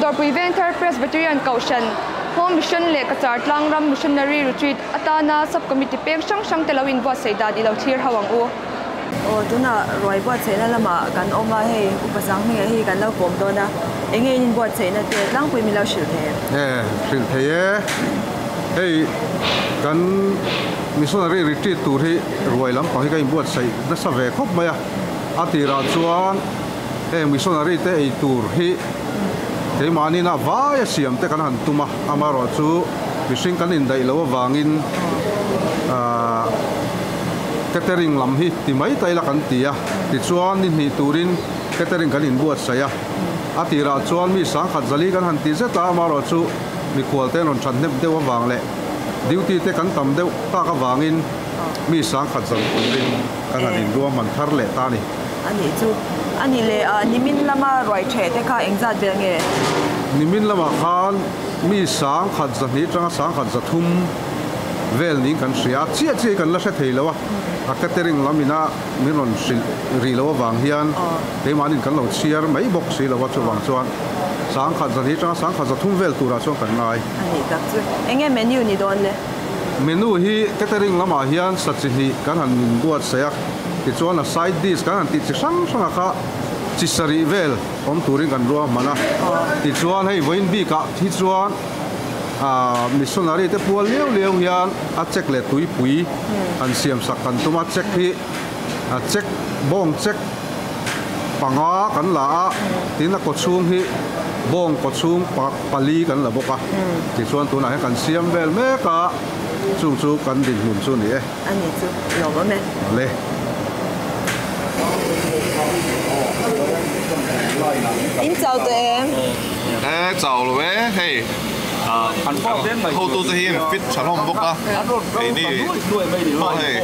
Dawrpui Vengthar Presbyterian Kohhran, Home Mission leh Cachar Tlangram Missionary Retreat atana Sub-Committee peng hrang hrang te lo inbuatsaih dan i lo thlir ho ang u. Aw tunah ruai buatsaihna lamah kan awm a, hei Upa Sanghminga hi kan lo kawm dawn a, eng nge in inbuatsaihna te tlangpui min lo hrilh thei em? E, hrilh thei e. Hei kan Missionary Retreat tur hi ruai lampang hi ka inbuatsaih nasa ve khawp mai a, a tirah chuan heng missionary te ei tur hi keimahni na vaia siam te kan han tum a, amaherawhchu mihring kan indaih loh avangin ahh catering lam hi ti mai ta ila kan ti a, tichuan ni hnih turin catering kan inbuatsaih a, a tirah chuan mi sangkhat zali kan han ti zet a, amaherawhchu mikhual te an rawn that hnep deuh avang leh duty te kan tam deuh tak avangin mi sangkhat zan turin kan han inruahman thar leh ta a ni. A nih chu. A nih leh ah nimin lama ruai theh te kha engzat vel nge? Nimin lamah khan mi sangkhat zahnih atanga sangkhat zathum vel niin kan hria a, chiah chiah hi kan la hre thei lo a, a catering lam ina min rawn hrilh rih loh avang hian keimahniin kan lo chhiar mai bawk si lo a, chuvang chuan sangkhat zahnih atanga sangkhat zathum vel turah chuan kan ngai. A nih tak chu. Enge menu ni dawn le? Menu hi catering lamah hian sa chi hnih kan han inbuatsaih a. Tichuan a side dish kan han tih chi hrang hrang a kha chi sarih vel awm turin kan ruahman a. Tichuan hei vawiin bikah hi chuan ah missionary te pual liau liau hian a check leh tuipui han siam sak kan tum a. Check hi a check bawng check panga kan la a, tin a kawchhung hi bawng kawchhung pali kan la bawk a. Tichuan tunah hian kan siam vel mek a, chung chu kan dinhmun chu a ni e. A ni chu lawm awm e. Le. In chau tawh em? E chau lo e hei hotu te hi an fit tha hlawm bawk a keini pawh hei.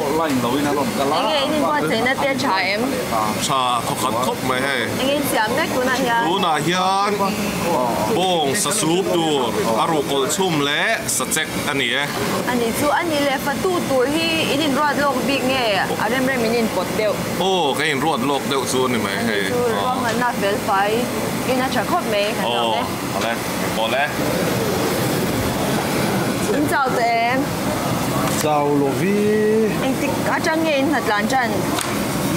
Enge in inbuatsaihna te tha em? Tha thawkhat khawp mai hei. Enge in siam mek tunah hian? Tunah hian bawng sa sup tur a ruhkawlh chhum leh sa chek a ni e. A ni chu a ni leh fatu tur hi in inruat lawk bik nge a rem rem in inpawt deuh? Aw ka inruat lawk deuh chu a ni mai hei. A ni chu ruahmanna fel fai in a tha khawp mai kan lawm e. Aw awle awle. In chau tawh em? Chau lovi. Engtik atang nge in hnatlan tan?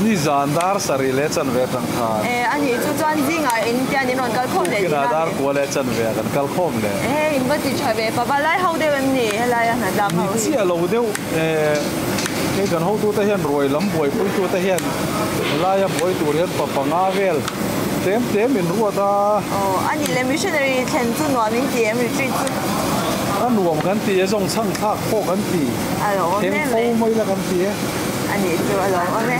Nizan dar sarih leh chanve atang khan. E a nih chu chuan zingah in tian in rawn kal khawm leh tihna. Dar kua leh chanve ah kan kal khawm leh. E in va ti tha ve papa lai ho deuh em ni helai a hna tlak ho hi. Ni chiah lo deuh e hei kan hotute hian ruai lam buaipuitute hian helaia buai tur hian pa panga vel tlem tlem in ruat a. Aw a nih leh missionary thlen chu nuam in ti em retreat chu. A nuam kan ti e zawng chhang thlak pawh kan ti. A lo awm em e. Thleng fo mai la kan ti e. A nih chu a lo awm e.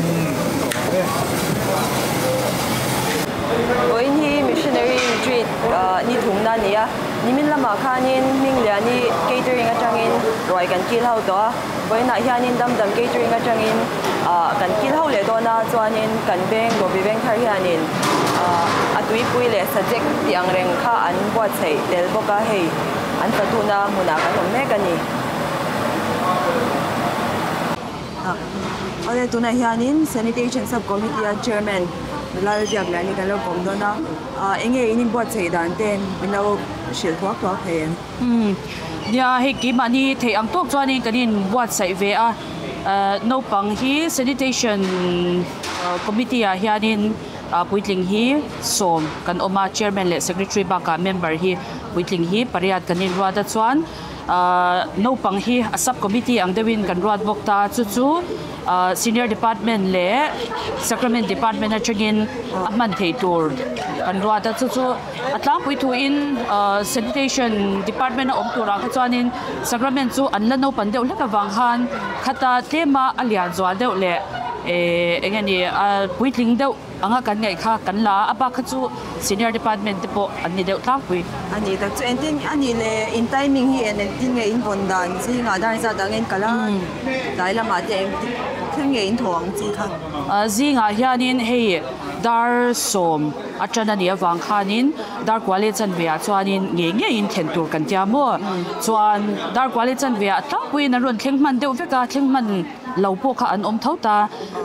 Vawiin hi Missionary Retreat ni thumna a ni a, nimin lamah khanin Hmingliani Catering atangin ruai kan kil ho tawh a, vawiinah hianin Damdam Catering atangin kan kil ho leh dawn a, chuanin kan veng Gobi Vengthar hianin a tuipui leh sajek tih ang reng kha an buatsaih tel bawk a, hei an fatuna hmunah kan awm mek a ni. Awle tunah hianin Sanitation Sub Committee a Chairman Lal Biakliani kan lo kawm dawn a, eng nge in inbuatsaih dan te min lo hrilh thuak thuak thei em? Umm nia hei keimahni theih ang tawk chuanin kan inbuatsaih ve a, naupang hi Sanitation Committee ah hianin puitling hi sawm kan awm a, Chairman leh Secretary bakah member hi puitling hi pariat kan inruat a chuan Ahh naupang hi a sub committee ang deuhin kan ruat bawk ta chu chu ahh senior department leh sacrament department atangin a hman theih tur kan ruat a chu chu a tlangpui thuin ahh sanitation department a awm turah kha chuanin sacrament chu an la naupan deuh hlek avang khan khata tlema a lian zual deuh leh ehh eng nge ni a puitling deuh. Anga kan ngaih kha kan la a, a bak kha chu senior department te pawh an ni deuh tlangpui. A ni tak chu engtin a nih le in timing hi en engtin nge in vawn dan zingah dar zat ang in kal a, tlai lamah te engtik thleng nge in thaw ang chi kha? Zingah hianin hei dar sawm atana nih avang khanin dar kua leh chanve ah chuanin ngei ngeiin thlen tur kan tia maw? Chuan dar kua leh chanve ah tlangpuiin an rawn thleng hman deuh vek a, thleng hman. lo pawh kha an awm tho ta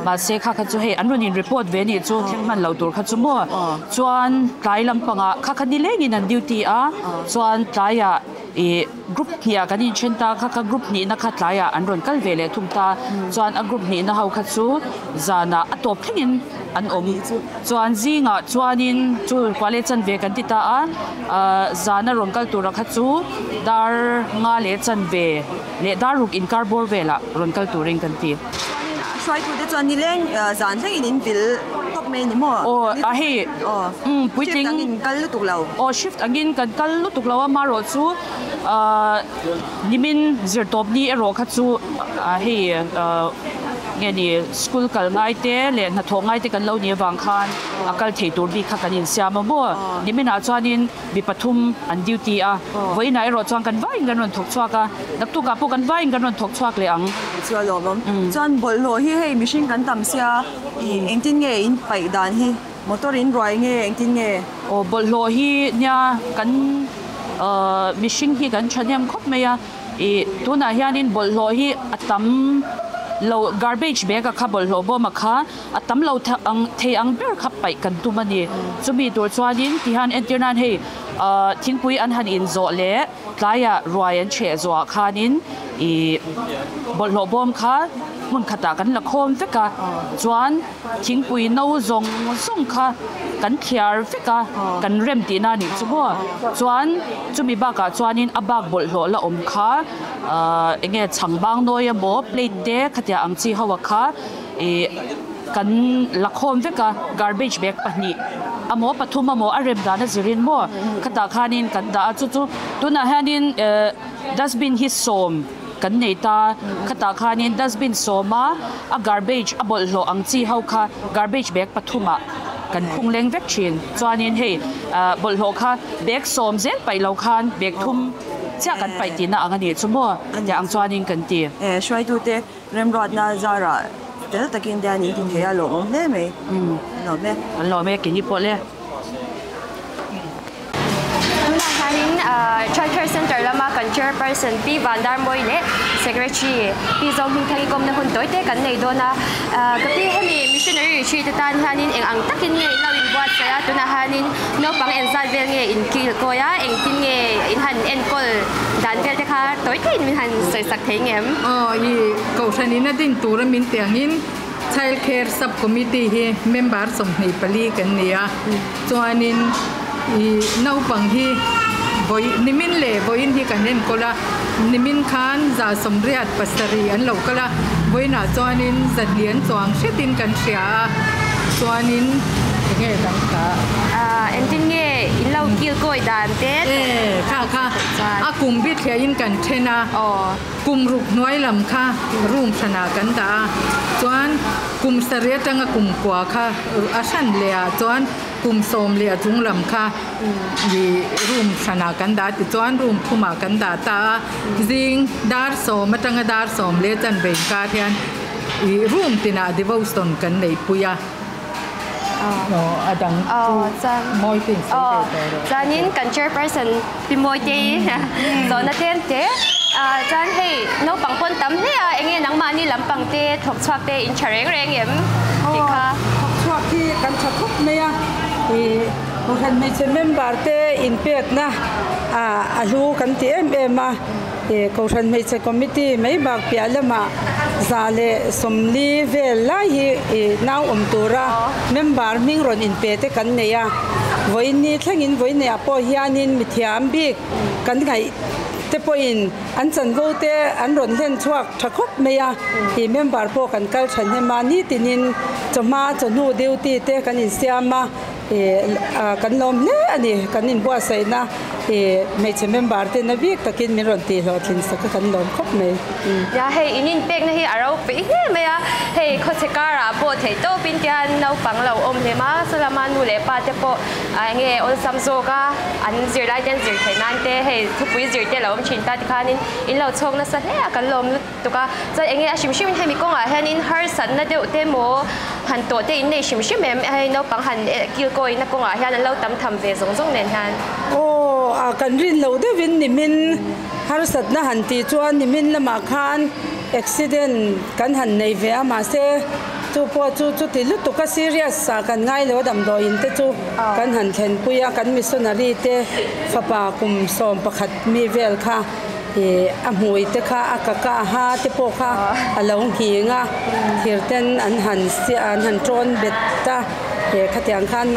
mahse kha kha chu hei an rawn in report ve nih chu thleng hman lo tur kha chu maw chuan tlai lampangah kha kha nilengin an duty a chuan tlaiah ih group hnih ah kan inthen ta kha kha group hnihna kha tlaiah an rawn kal ve leh thung ta chuan a group hnihna ho kha chu zanah a tawp thlengin an awm chuan zingah chuanin chu kual leh chanve kan ti ta a ah zana rawn kal tura kha chu dar nga leh chanve leh dar ruk inkar bawr velah rawn kal turin kan ti. Hruaitute chuan nileng zan thlengin in vil tawp mai a ni maw? Aw a hei umm puitling Shift angin kal lutuk lo. Aw shift angin kan kal lutuk lo a marawh chu ah nimin zirtawp ni erawh kha chu ah hei ah nge ni school kal ngai te leh hnathawh ngai te kan lo nih avang khan a kal thei tur bik kha kan insiam a maw? Niminah chuanin Mi pathum an duty a, vawiinah erawh chuan kan vaiin kan rawn thawk chhuak a, naktukah pawh kan vaiin kan rawn thawk chhuak leh ang. Chu a lawmawm. Chuan bawlhhlawh hi hei mihring kan tam sia, engtin nge in paih dan hi? Motor in ruai nge engtin nge? Aw bawlhhlawh hi nia kan mihring hi kan thahnem khawp mai a. Ih tunah hianin bawlhhlawh hi a tam lo garbage bag a kha bawlhhlawh bawm a kha a tam lo ang thei ang ber kha paih kan tum a ni. Chumi tur chuanin tihian entir nan hei ah thingpui an han inzawh leh tlaiah ruai an chheh zawhah khanin ih bawlhhlawh bawm kha hmun khatah kan la khawm vek a chuan thingpui no zawng zawng kha kan thliar vek a kan rem tihna a nih chu maw chuan chumi bakah chuanin a bak bawlhhlawh la awm kha ah eng nge chhang bang nawi emaw plate te khatiang ang chi ho a kha ih kan la khawm vek a garbage bag pahnih amaw pathum amaw a rem dan a zirin maw khatah khanin kan dah a chu chu tunah hianin eh dustbin hi sawm kan nei ta khatah khanin dustbin sawma a garbage a bawlhhlawh ang chi ho kha garbage bag pathumah kan khung leng vek thin chuanin hei ah bawlhhlawh kha bag sawm zel paih lo khan bag thum chiah kan paih tihna ang a nih chu maw tiang ang chuanin kan ti. Eh hruaitute Remruatna zarah tel takin te an inti thei a lawmawm hle mai. An lawm e. An lawm e, keini pawh le. Tunah hianin Child Care Centre lama kan Chairperson Pi Vandarmawi leh Secretary Pi Zohmingthangi kawmna hun tawi te kan nei dawn a. Ka pi hemi Missionary Retreat atan hianin eng ang takin nge in lo inbuatsaih a, tunah hianin naupang engzat vel nge in kilkawi a, engtin nge in han enkawl dan vel te kha tawi teiin min han sawisak thei ngem? Aw, i Kohhran in a din tura min tih angin Child Care Sub Committee hi member 24 kan ni a, chuanin i naupang hi vawi nimin leh vawiin hi kan enkawl a, nimin khan 87 an lo kal a, vawiinah chuanin 200 an chuang hretin kan hria a, chuanin enge dang ta? Engtin nge in lo kil kawi dan te? E, kha kha a kum bithliahin kan then a. Kum ruk hnuai lam kha room hranah kan dah a, chuan kum sarih atanga kum kua kha a hran leh ah chuan kum sawm leh a chung lam kha ih room hranah kan dah a tichuan room thumah kan dah ta a, zing dar sawm atanga dar sawm leh chanve inkar hian ih room tinah devotion kan neihpui a. Aw a dang chu mawi te in sawi ve tawh rawh. Chuanin kan chairperson Pi Mawitei zawhna tlem te chuan hei naupang pawn tam hle a enge nangmahni lampang te thawk chhuak te in tha reng reng em tih kha. Thawk chhuak hi kan tha khawp mai a, ih Kohhran hmeichhe member te inpekna a hlu kan ti em em a. Kohhran Hmeichhe Committee mai bak piah lamah 140 vel lai hi nau awm tura member hming rawn inpe te kan nei a. Vawiin ni thlengin vawiinah pawh hianin mithiam bik kan ngaih te pawhin an chanvo te an rawn hlen chhuak tha khawp mai a. Member pawh kan kal thahnem a, nitinin chawhma chawhnu duty te kan insiam a. Kan lawm hle a ni, kan inbuatsaihna hmeichhe member te na bik takin min rawn tih hlawhtlin sak a kan lawm khawp mai. Nia hei in inpekna hi a ro peih hle mai a, hei khawchhe karah pawh theih tawpin tihian naupang lo awm hlem a, sawlama nu leh pa te pawh enge awlsam zawk a an zirlai te an zir theih nan te hei thupui zir te lo awm thin ta tikhanin in lo chhawk nasa hle a kan lawm lutuk. Tuk a, chuan enge a hrim hrimin hemi kawngah hianin harsatna deuh te maw han tawh te in nei hrim hrim em? Hei naupang han kil kawina kawngah hian an lo tam tham ve zawng zawng nen hian. Aw, a kan rin lo deuhin nimin harsatna han tih chuan nimin lamah khan Accident kan han nei ve a, mahse chu pawh chu chuti lutuk a serious ah kan ngai lo a, damdawiin te chu kan han thlenpui a, kan missionary te fapa kum 11 mi vel kha ih a hmui te kha a ka kah ha te pawh kha a lo nghing a, thir ten an han an han tawn bet a. He khatiang khan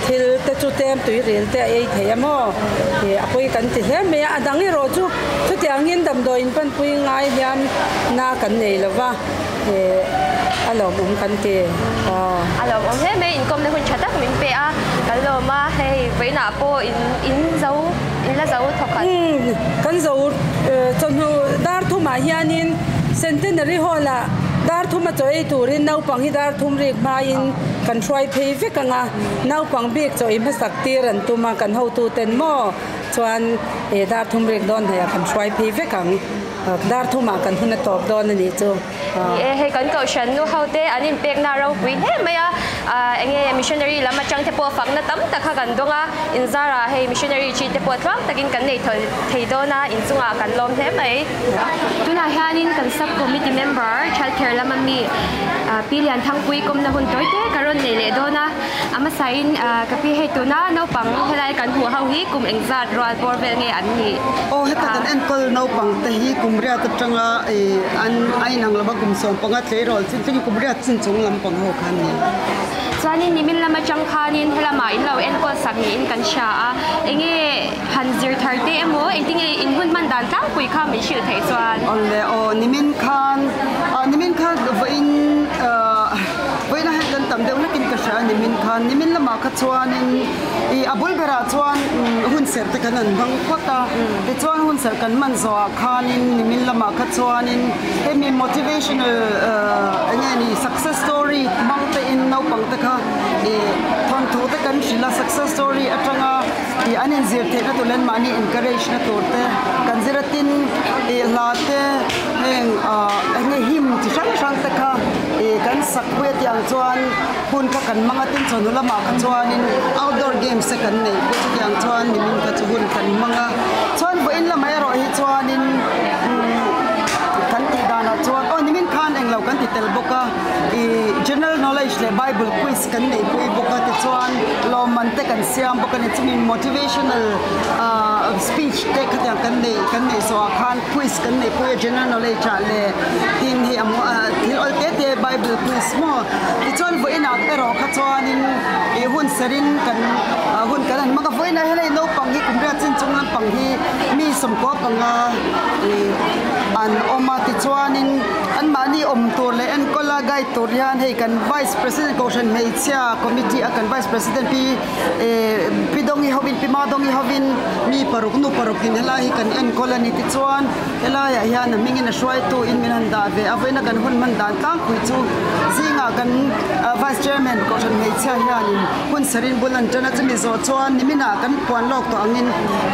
thil te chu tlem tui ril te a ei thei a maw? He a pawi kan ti hle mai a, a dang erawh chu chutiangin damdawiin panpui ngai hian na kan nei lo va, he a lawmawm kan ti aw. A lawmawm hle mai, inkawmna hun tha tak min pe a, kan lawm a, hei vawiinah pawh in in zo in la zo thawkhat. Umm kan zo chawhnu dar thumah hianin Centenary Hall-ah dar thuma chaw ei turin naupang hi dar thum rik hmain Kan hruai phei vek ang a, naupang bik chaw i hmasak tir an tum a, kan hotuten maw chuan e dar thum rik dawn hnaih ah kan hruai phei vek ang, dar thumah kan hun a tawp dawn a nih chu. Ni e, hei kan kohhran nu ho te an inpekna a ropui hle mai a, enge missionary lam atang te pawh fakna tam tak kha kan dawng a, inzarah hei missionary chi te pawh tluang takin kan nei thei dawn a, inchungah kan lawm hle mai. Tunah hianin kan sub committee member child care lama mi Pi Lianthangpui kawmna hun tawi te ka rawn nei leh dawn a, a hmasain ka pi hei tuna naupang helai kan hmuh ho hi kum engzat rual bawr vel nge an nih? Aw heta kan enkawl naupang te hi kum riat atanga an a inang lova kum 15 tleirawl chin thlengin kum riat chin chung lampang ho kha an ni. Chuanin nimin lam atang khanin helamah in lo enkawl sak niin kan hria a, enge Han zir thar teh emaw engtinge in hun hman dan tlangpui kha min hrilh theih chuan? Awle aw nimin khan ah nimin khan vawiin ah vawiin ah hian kan tam deuh hlekin ka hria a nimin khan nimin lamah kha chuanin ih a bul berah chuan hun serh te kan han hmang phawt a tichuan hun serh kan hman zawhah khanin nimin lamah kha chuanin hemi motivational ah enge ni success story hmang tein naupang te kha ih thawnthu te kan hrilh a success story atanga Ih an inzir theihna tur leh anmahni encourage na tur te kan zir a tin ih hla te heng ah enge hymn chi hrang hrang te kha ih kan sak pui a tih ang chuan hun kha kan hmang a tin chawhnu lamah kha chuanin outdoor games te kan neih pawh chutiang chuan nimin kha chu hun kan hmang a chuan vawiin lamah erawh hi chuanin umm kan tih danah chuan aw nimin khan englo kan ti tel bawk a ih general knowledge leh bible quiz kan neih pui bawk a tichuan lawmman te kan siam bawk a ni chumi motivational ah speech te khatiang kan neih kan neih zawhah khan quiz kan neih pui a general knowledge ah leh tin hei a ah thil awl te te bible quiz maw tichuan vawiinah erawh kha chuanin ih hun serin kan ah hun kan han hmang a vawiinah hian hei naupang hi kum riat chin chung lampang hi mi sawmkua panga ih an awm a tichuanin anmahni awm tur leh enkawl a guide tur hian hei kan vice president Kohhran hmeichhia committee a kan vice president pi eh pi Dawngi hovin pi Ma Dawngi hovin mi paruk nu parukin helai hi kan enkawl a ni tichuan helaiah hian a hmingin a hruaitu in min han dah ve a vawiina kan hun hman dan tlangpui chu zingah kan vice chairman Kohhran hmeichhia hianin hun sarin bul an tan a chumi zawh chuan niminah kan puan lawk tawh angin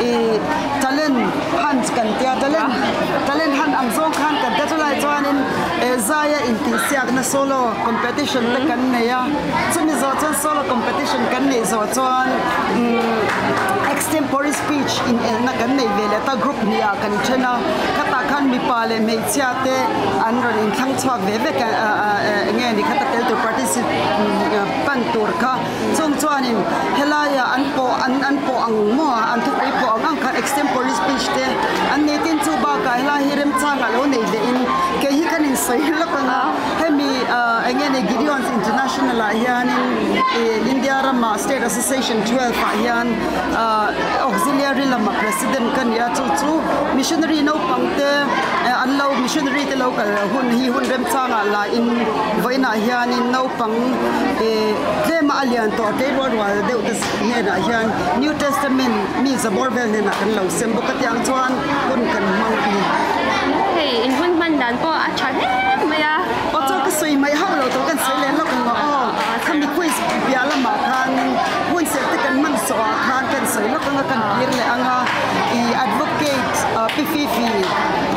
ih talent hunt kan tia talent talent hunt ang zawng khan kan tia chulai chuanin eh zaia intihsiakna solo competition te kan nei a chumi zawh chuan solo competition kan neih zawh chuan umm extempore speech inelna kan nei ve leh ta group hnih ah kan then a khatah khan mipa leh hmeichhia te an rawn inthlang chhuak ve vek a eng nge ni khata tel tur participant tur kha chung chuanin helaiah an pawh an an pawh ang maw an thupui pawh ang ang khan extempore speech te an nei tin chu bakah helai hi remchangah lo nei leh in kei hi kan insawi lawk ang a. Hemi eng nge ni Gideons International ah hianin ih India ramah State Association 12 ah hian auxiliary lama president ka ni a chu chu missionary naupang te an lo missionary te lo kal hun hi hun remchangah la in vawiinah hianin naupang ih tlema a lian tawh tlei rual rual deuh te hnenah hian New Testament mi zabawr vel hnenah kan lo sem bawk a tiang chuan hun kan hmang a ni. Hei in hun hman dan pawh a tha hle mai a. Aw chuan ka sawi mai hauh lo tawh kan sawi leh lawk ang aw. Khami quiz piah lamah khan hun serh te kan hman sawh ah khan kan sawi lawk ang a kan kir leh ang a. I advocate Pi Fifi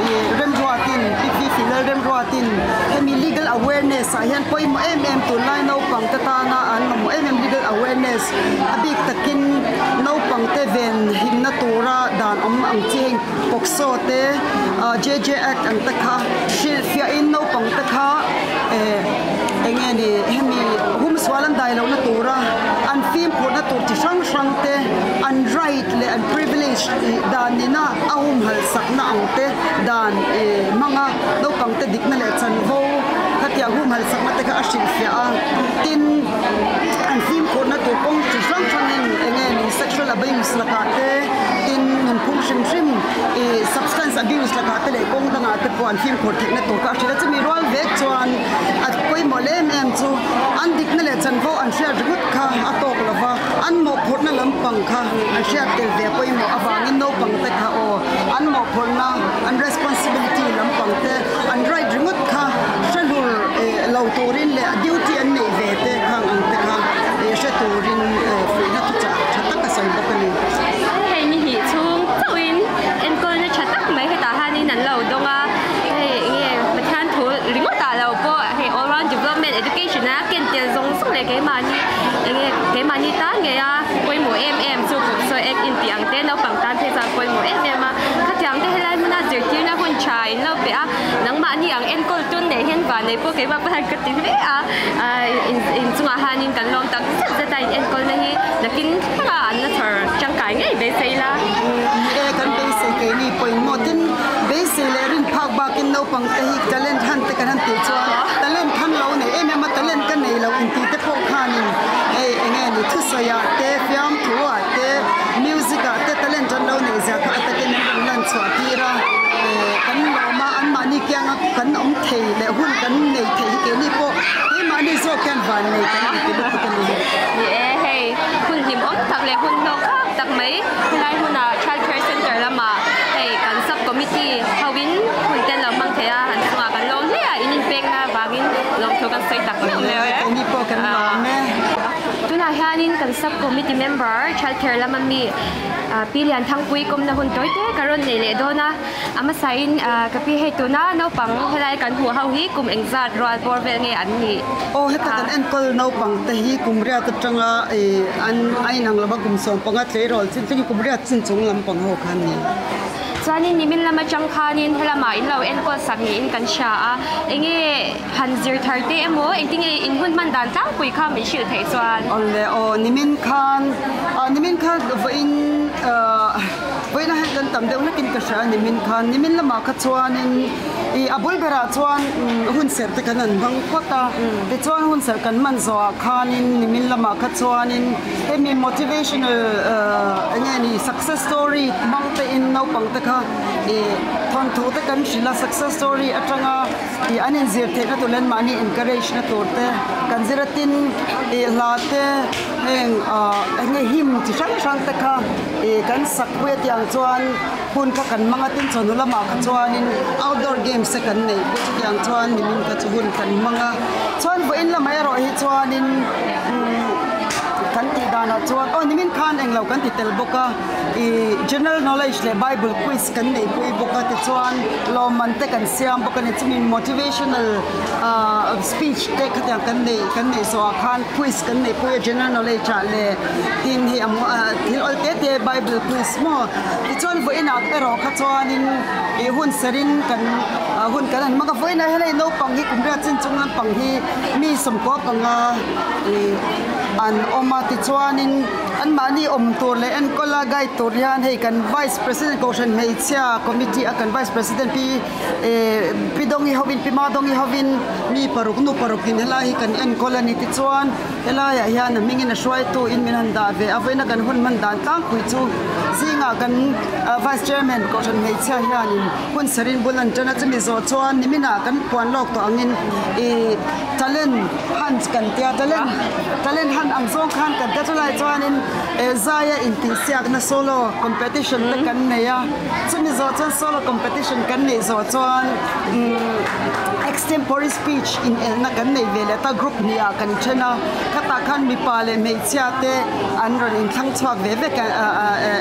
i Remruatin Pi Fifi Lalremruatin hemi legal awareness ah hian pawimawh em em tunlai naupang te tana an mamawh em em legal awareness a bik takin naupang te ven himna tura dan awm ang chi heng POCSO te JJ Act ang te kha hrilhfiahin naupang te kha eng nge ni hemi humsual an dai lohna tura an fimkhurna tur chi hrang hrang te an right leh an privilege dan nina a humhalh sakna ang te dan hmanga naupang te dikna leh chanvo khatiang humhalh sakna te kha a hrilhfiah a tin an fimkhurna tur kawng chi hrang hrangin eng nge ni sexual abuse lakah te tin nunphung hrim hrim ih substance abuse lakah te leh kawng dangah te pawh an fimkhur theihna tur kha a hrilh a chumi rual vek chuan a pawimawh leh em em chu an dikna leh chanvo an hriat ringawt kha a tawk lo va an mawhphurhna lampang kha an hriat tel ve pawimawh avangin naupang te kha aw an mawhphurhna an responsibility lampang te an right ringawt kha hre hlur lo turin leh duty an neih ve te khang ang te kha hre turin fuihna thuchah tha tak a sawi bawk a ni. Hei ni hnih chhung chauhin enkawlna tha tak mai hetah hianin an lo dawng a, hei enge Pathian thu ringawtah lo pawh hei all round development education a ken tel zawng zawng leh keimahni enge keimahni tan ngei a pawimawh em em chu pawh sawi ek intih ang te naupang tan phei chuan pawimawh em em a, khatiang te helai hmuna zirtirna hun tha in lo pe a, nangmahni ang enkawl tun nei hian van nei pawh keimah pawh hian ka ti hle a, in chungah hianin kan lawm tak zet zet a in enkawlna hi nakin thlengah an la chhawr tangkai ngei beisei ila. Ni e, kan beisei keini pawimawh tin beisei leh rin phak bakin naupang te hi talent han te kan han tih chuan talent khan lo nei em em a, talent ka nei lo intih te pawh khanin hei eng nge ni thusawiah te, fiamthuah te, music ah te talent an lo neih zia kha a takin an rawn lan chhuah tir a, kan lawm a, anmahni kianga kan awm thei leh hun kan nei thei hi keini pawh keimahni zawk hian van nei kan inti lutuk a ni. Ni e, hei hun hlimawm tak leh hun hlawk khak tak mai helai huna Child Care Centre lamah hei kan sub committee hoin hun te an lo hmang thei a, an chungah kan lawm hle a, in inpekna vangin lawmthu kan sawi tak meuh meuh e. Keini pawh kan lawm e. Tunah hianin kan sub committee member Child Care lama mi Pi Lianthangpui kawmna hun tawi te ka rawn nei leh dawn a, a hmasain ka pi hei tuna naupang helai kan hmuh ho hi kum engzat rual bawr vel nge an nih? Aw heta kan enkawl naupang te hi kum riat atanga an a inang lova kum 15 tleirawl chin thlengin kum riat chin chung lampang ho kha an ni. Chuanin nimin lam atang khanin helamah in lo enkawl sak niin kan hria a, enge han zir thar te emaw engtinge in hun hman dan tlangpui kha min hrilh theih chuan? Awle aw nimin khan nimin khan vawiin vawiin ah hian kan tam deuh hlekin ka hria nimin khan nimin lamah kha chuanin ih a bul berah chuan hun serh te kan han hmang phawt a tichuan hun serh kan hman zawhah khanin nimin lamah kha chuanin hemi motivational eng nge ni success story hmang te in naupang te kha ih thawnthu te kan hrilh a success story atanga ih an inzir theihna tur leh anmahni encourage na tur te kan zir a tin ih hla te heng ah eng nge hymn chi hrang hrang te kha ih kan sak pui a tih ang chuan hun kha kan hmang a tin chawhnu lamah kha chuanin outdoor games te kan neih pawh chutiang chuan nimin kha chu hun kan hmang a chuan vawiin lamah erawh hi chuanin kan tih danah chuan aw nimin khan englo kan ti tel bawk a ih general knowledge leh bible quiz kan neih pui bawk a tichuan lawmman te kan siam bawk a ni chumi motivational ah speech te khatiang kan neih kan neih zawhah khan quiz kan neih pui a general knowledge ah leh tin hei a thil awl te te bible quiz maw Tichuan vawiinah erawh kha chuanin ih hun serin kan hun kan han hmang a, vawiinah hian hei naupang hi kum riat chin chung lampang hi mi sawmkua panga ih an awm a, tichuanin anmahni awm tur leh enkawl a guide tur hian hei kan vice president kohhran hmeichhia committee a kan vice president pi eh pi Dawngi hovin pi Ma Dawngi hovin mi paruk nu parukin helai hi kan enkawl a ni tichuan Helaiah hian a hmingin a hruaitu in min han dah ve a, vawiina kan hun hman dan tlangpui chu zingah kan Vice Chairman Kohhran hmeichhia hianin hun sarin bul an tan a, chumi zawh chuan niminah kan puan lawk tawh angin ih talent hunt kan tia, talent talent hunt ang zawng khan kan tia, chulai chuanin zaia intihsiakna solo competition te kan nei a, chumi zawh chuan solo competition kan neih zawh chuan extempore speech inelna kan nei ve leh ta group hnih ah kan then a khatah khan mipa leh hmeichhia te an rawn inthlang chhuak ve vek a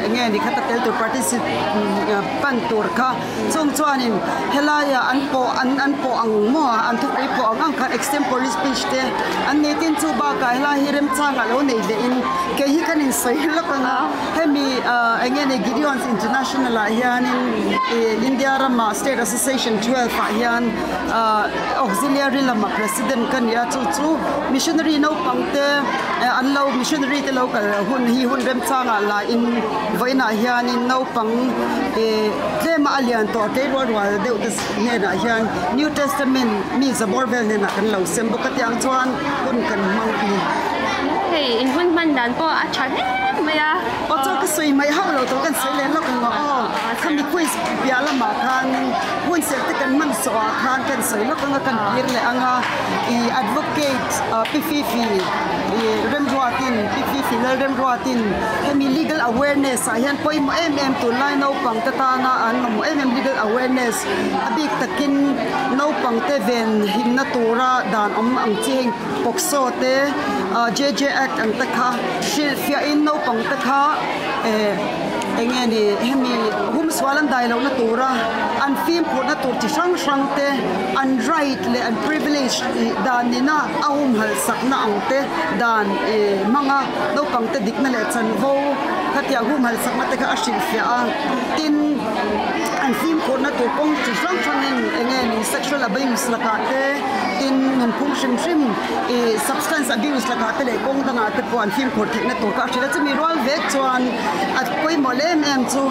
eng nge ni khata tel tur participant tur kha chung chuanin helaiah an pawh an an pawh ang maw an thupui pawh ang ang khan extempore speech te an nei tin chu bakah helai hi remchangah lo nei leh in kei hi kan in. sawi lawk ang a, hemi eng nge ni Gideons International ah hianin ih India rama State Association 12 ah hian Auxiliary lama President ka ni a, chu chu Missionary naupang te an lo Missionary te lo kal hun hi hun remchangah lahin vawiinah hianin naupang ih tlema a lian tawh tlei rual rual deuh te hnenah hian New Testament mi zabawr vel hnenah kan lo sem bawk a tiang chuan hun kan hmang a ni. Hei in hun hman dan pawh a tha hle mai a. Aw chuan ka sawi mai hauh lo tawh kan sawi leh lawk ang aw. Khami quiz piah lamah khan hun serh te kan hman sawh ah khan kan sawi lawk ang a kan kir leh ang a ih advocate Pi Fifi ih Remruatin Pi Fifi Lalremruatin hemi legal awareness ah hian pawimawh em em tunlai naupang te tana an mamawh em em legal awareness a bik takin naupang te ven himna tura dan awm ang chi heng POCSO te JJ Act ang te kha hrilhfiahin naupang te kha eh eng nge ni hemi humsual an dai lohna tura an fimkhurna tur chi hrang hrang te an right leh an privilege ih dan nina a humhalh sakna ang te dan ih hmanga naupang te dikna leh chanvo khatiang humhalh sakna te kha a hrilhfiah a tin an fimkhurna tur kawng chi hrang hrangin eng nge ni sexual abuse lakah te tin nunphung hrim hrim ih substance abuse lakah te leh kawng dangah te pawh an fimkhur theihna tur kha a hrilh a chumi rual vek chuan a pawimawh leh em em chu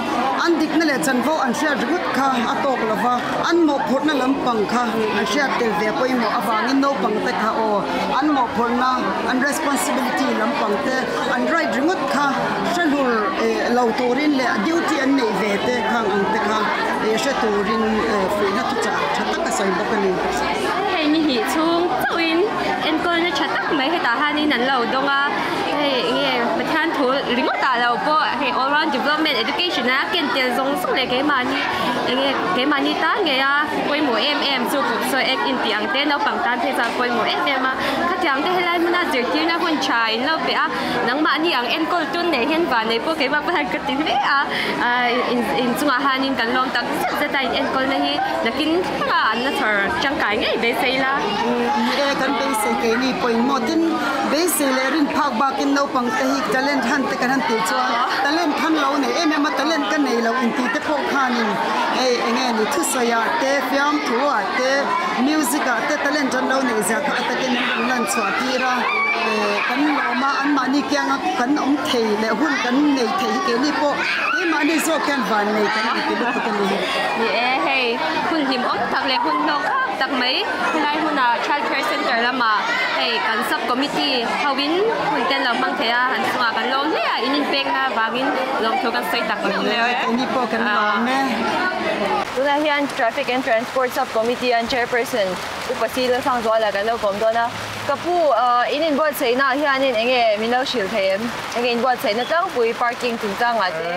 an dikna leh chanvo an hriat ringawt kha a tawk lo va an mawhphurhna lampang kha an hriat tel ve pawimawh avangin naupang te kha aw an mawhphurhna an responsibility lampang te an right ringawt kha hre hlur eh lo turin leh duty an neih ve te khang ang te kha eh hre turin eh fuihna thuchah tha tak a sawi bawk a ni. Hei ni hnih chhung chauhin enkawlna tha tak mai hetah hianin an lo dawng a, hei enge Pathian thu ringawt ah lo pawh hei all round development education a ken tel zawng zawng leh keimahni enge keimahni tan ngei a pawimawh em em chu kawpsawi ek in tih ang te naupang tan phei chuan pawimawh em em a, khatiang te helai hmuna zirtirna hun tha in lo pe a. Nangmahni ang enkawl tun nei hian van nei pawh keimah pawh hian ka ti hle a, in chungah hianin kan lawm tak zet zet a in enkawlna hi nakin thlengah an la chhawr tangkai ngei beisei la. Ni e, kan beisei keini pawimawh tin beisei leh rin phak bakin naupang te hi talent han te kan han tih chuan talent han lo nei em em a, talent ka nei lo intih te pawh khanin hei eng nge ni thusawi ah te, fiamthu ah te, music ah te talent an lo neih zia kha a takin an rawn lan chhuah tir a. Kan lawm a, anmahni kianga kan awm thei leh hun kan nei thei hi keini pawh keimahni zawk hian van nei kan inti lutuk a ni. Ni e, hei hun hlimawm tak leh hun hlawk khak tak mai helai huna Child Care Centre lamah hei kan sub committee hoin hun te an lo hmang thei a, an chungah kan lawm hle a, in inpekna vangin lawmthu kan sawi tak meuh meuh e. Keini pawh kan lawm e. Tunah hian Traffic and Transport Sub Committee an Chairperson Upa Sila Sangzuala kan lo kawm dawn a. Ka pu, in inbuatsaihna ah hianin eng nge min lo hrilh thei em? Eng nge inbuatsaihna tlangpui parking chungchangah te?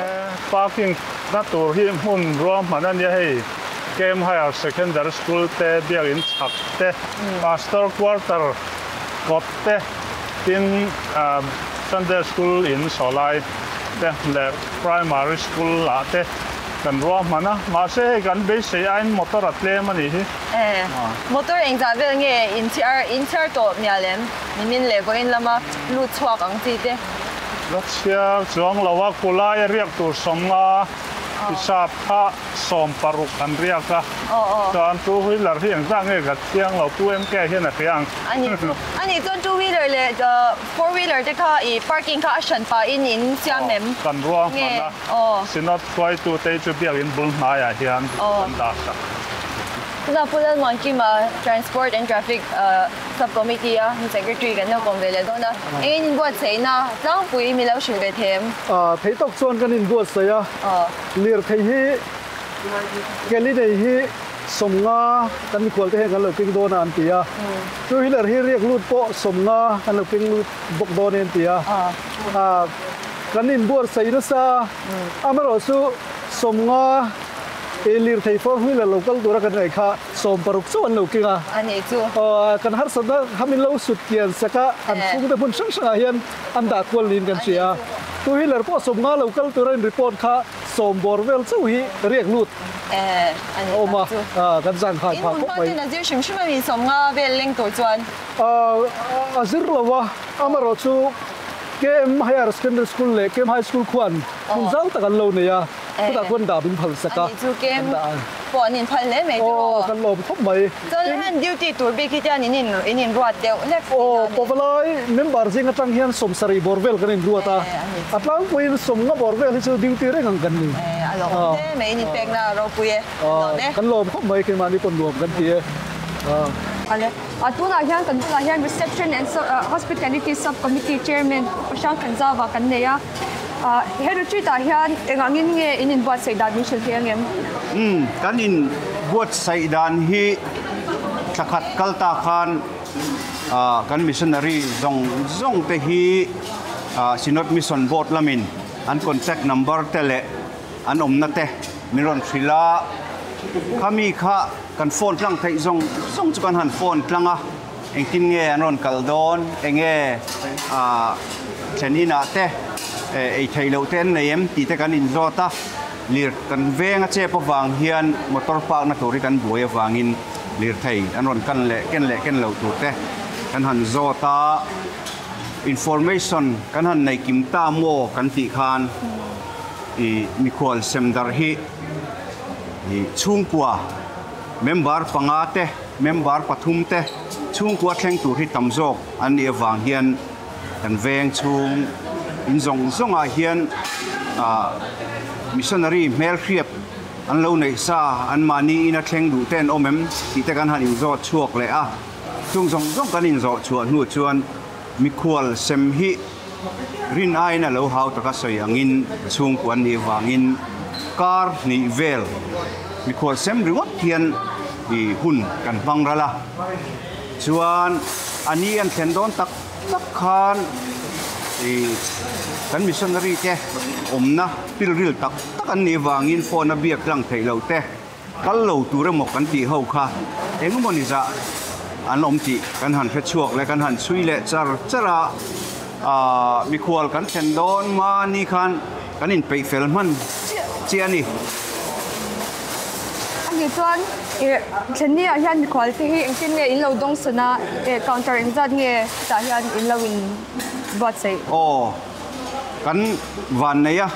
Parking na tur hi hmun ruahman a nia hei, Kem Higher Secondary School te, Biakin chhak te, Pastor Quarter kawt te, tin Sunday School in sawlai te leh Primary School ah te kan ruahman a, mahse hei kan beisei aiin motor a tlem a nih hi. E, motor engzah vel nge inchhiar inchhiar tawh mial em? Nimin leh vawiin lama lut chhuak ang chi te. La chhiar chuang lo a, kulai a riak tur sawmnga hisap kha 16 an riak a, chuan two wheeler hi engzah nge ka chiang lo, two MK hian a hria ang. A nih chu, a nih chuan two wheeler leh four wheeler te kha i parking kha a hran pahin in siam em? Kan ruahman a. Synod hruaitute chu biakin bul hnaiah hian an dah sak. Tunah Pu Lalmuankima Transport and Traffic Sub Committee a Secretary kan lo kawm ve leh dawn a. Eng in inbuatsaihna tlangpui mi lo hrilh ve thei em? Thei tawk chuan kan inbuatsaih a. Lirthei hi Kelly nei hi 50 kan mikhual te hian kan lo keng dawn a an ti a. Two wheeler hi riak lut pawh 50 kan lo keng lut bawk dawn e an ti a. Kan inbuatsaih nasa a, amaherawh chu 50 i lirthei four wheeler lo kal tura kan ngaih kha 60 chauh an lo keng a. A nih chu. Aw, kan harsatna kha min lo sut kian sak a, an chhungte hmun hrang hrangah hian an dah kual niin kan hria a. Two wheeler pawh 50 lo kal tura in report kha sawm bawr vel chauh hi riak lut a awm a, kan zang khai phah khawp mai. In hmun hma ten a zir hrim hrim a mi 50 vel leng tur chuan? A zir lo a, amaherawh chu. KM Higher Secondary School leh KM High School khuan hmun zau tak an lo nei a, chutah khuan dah min phal sak a. Ani chu KM pawh an inphal hle mai tiraw? Aw, kan lawm khawp mai. Chuan han duty tur bik hi tian in in inruat deuh hlek Aw, Pavalai member zing atang hian sawmsarih bawr vel kan inruat a, a tlangpuiin sawmnga bawr vel hi chu duty reng ang kan ni. A lawm hle mai, in inpekna a ropui e. Aw, kan lawm khawp mai, keimahni pawh nuam kan ti e. Ale, a tunah hian kan bulah hian Reception and Hospitality Sub Committee Chairman Prashant Khanzava kan nei a. He retreat ah hian engangin nge in inbuatsaih dan min hrilh thei angem? Umm, kan inbuatsaih dan hi thla khat kal ta khan kan missionary zawng zawng te hi Synod Mission Board lamin an contact number te leh an awmna te min rawn hrilh a, khami kha kan phone tlang theih zawng zawng chu kan han phone tlang a, engtin nge an rawn kal dawn, enge thlen inah te ei theih loh te an nei em tih te kan inzawt a, lir kan veng a chep avang hian motor park na tur hi kan buai avangin lirthei an rawn kan leh ken leh ken loh tur te kan han zawt a, information kan han nei kim ta maw kan tih khan. I mikhual semdar hi i chhungkua member panga te, member pathum te chhungkua thleng tur hi tam zawk an nih avang hian kan veng chhung in zawng zawngah hian missionary hmelhriat an lo neih sa anmahni ina thleng duh te an awm em tih te kan han inzawt chhuak leh a. Chung zawng zawng kan inzawh chhuah hnu chuan mikhual sem hi Rin aiin a lo hau taka sawi angin chhungkua an nih vangin kar hnih vel mikhual sem ringawt hian i hun kan hmang ral a. Chuan a ni an thlen dawn tak tak khan i kan missionary te awmna pilril tak tak an nih vangin phone a biak tlang theih loh te kal lo tur emaw kan tih ho kha engemaw ni zah an awm tih kan han hre chhuak leh kan han chhui leh char char a, aah mikhual kan thlen dawn mahni khan kan inpeih fel hman chiah chiah a ni. A nih chuan ih thlenni ah hian mikhual te hi engtin nge in lo dawng sawn a, eh counter engzat nge hetah hian in lo in buatsaih? Aw. Kan vanneia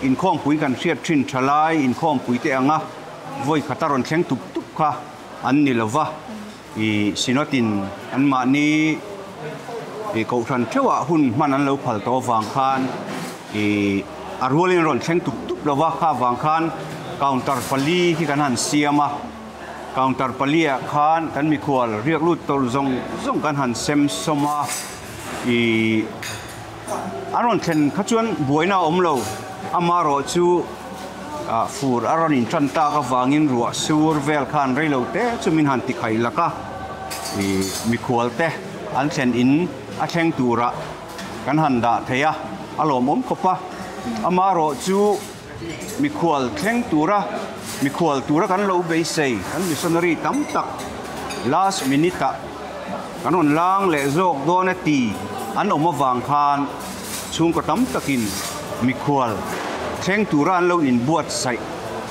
inkhawmpui kan hriat thin tha lai inkhawmpui te anga vawi khata rawn thleng tup tup kha an ni lo va, i Synod-in anmahni i kohhran theuhah hun hman an lo phal tawh avang khan i a rualin rawn thleng tup tup lo va, kha avang khan counter pali hi kan han siam a, counter paliah khan kan mikhual riak lut tawlh zawng zawng kan han sem sawm a, i. An rawn thlen kha chuan buaina a awm lo, amarawh chu fur a rawn intan tak avangin ruah sur vel khan reilo te chu min han ti khai lak a, mikhual te an thlen in a thleng turah kan han dah thei a, a lawmawm khawp a, amarawh chu mikhual thleng tura mikhual tura kan lo beisei kan missionary tam tak last minute ah Kan rawn lang leh zawk dawn a ti an awm avang khan chhungkaw tam takin mikhual thleng tura an lo inbuatsaih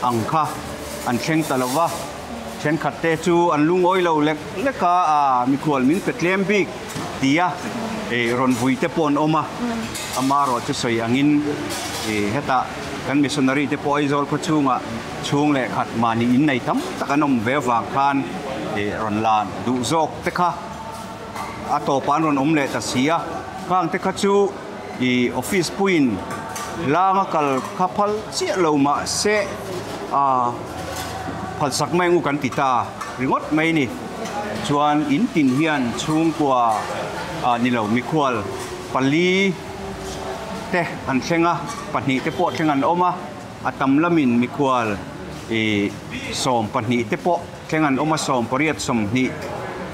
ang kha an thleng ta lo va. Thenkhat te chu an lungawi lo lek lek a, a mikhual min pe tlem bik tia rawn vui te pawh an awm a. Amarawh chu sawi angin hetah kan missionary te pawh Aizawl khaw chhungah chhung leh khat mahni innei tam tak an awm ve avang khan rawn lan duh zawk te kha a tawpah an rawn awm leh ta si a, khang te kha chu i office puiin langa kal kha phal chiah lo mah se a phalsak mai ang u kan ti ta ringawt mai ni. Chuan in tin hian chhungkua ni lo mikhual pali te an thleng a, pahnih te pawh thleng an awm a, a tam lamin mikhual i 12 te pawh Thleng an awm a, 18, 20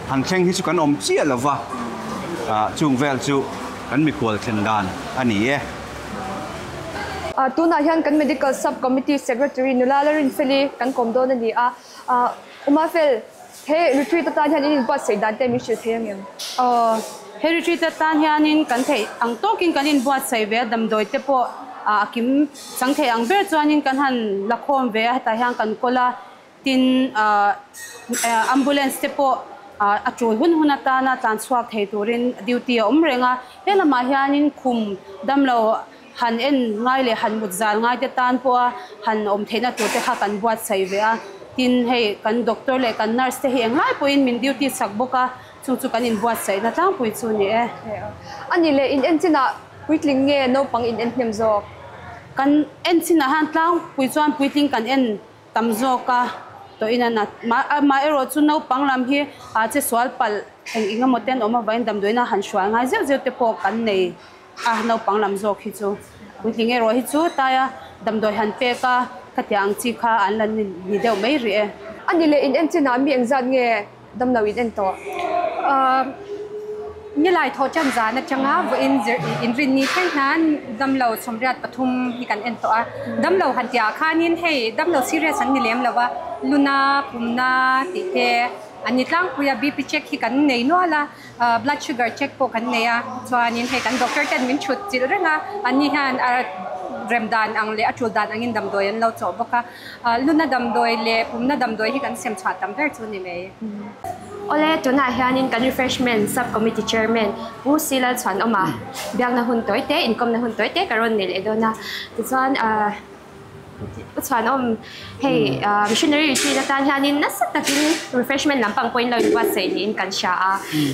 han thleng hi chu kan awm chiah lo va, chung vel chu kan mikhual thlen dan a ni e. Tunah hian kan Medical Sub Committee Secretary Nula Larinfeli kan kawm dawn a ni a. Umafel, he retreat atan hian in inbuatsaih dan te min hrilh thei ang em? Aw, he retreat atan hianin kan theih ang tawkin kan inbuatsaih ve a, damdawi te pawh a kim chang thei ang ber chuanin kan han la khawm ve a, hetah hian kan kawl a. Tin, ambulance te pawh A tul hun hun atana tlan chhuak thei turin duty a awm reng a, he lamah hianin khum damlo han en ngai leh han mut zal ngai te tan pawha han awm theihna tur te kha kan buatsaih ve a. Tin, hei kan doctor leh kan nurse te hi englai pawhin min duty chak bawk a, chung chu kan inbuatsaihna tlangpui chu a ni e. A ni leh, in en chinah puitling nge naupang in en hnem zawk? Kan en chinah hian tlangpui chuan puitling kan en tam zawk a tawhin a nat. Amaherawh chu naupang lam hi a che sual palh eng eng emaw ten awm avangin damdawiina han hrual ngai zeuh zeuh te pawh kan nei a, naupang lam zawk hi chu. Puitling erawh hi chu taia damdawi han pek a khatiang ang chi kha an la ni deuh mai rih e. A ni leh in en chinah mi engzat nge Damlo in en tawh. Nilai thawh chan zan atanga vawiin zir inrinni thleng hian damlo sawmriat pathum hi kan en tawh a. Damlo han tihah khanin hei damlo serious an ni lem lo va, luna, pumna tih te an ni tlangpui a, BP check hi kan nei nual a, blood sugar check pawh kan nei a, chuanin hei kan doctor ten min chhut chilh reng a, anni hian a rem dan ang leh a tul dan angin damdawi an lo chawh bawk a. Luna damdawi leh pumna damdawi hi kan sem chhuah tam ber chu ni mai. Awle, tunah hianin kan Refreshment Sub-Committee Chairman Pu Si Lalchhuanawma biakna hun tawi te, inkawmna hun tawi te ka rawn nei leh dawn a. Tichuan, U Chhuanawm, hei Missionary Retreat atan hianin nasa takin refreshment lampang pawhin lo inbuatsaih niin kan hria a.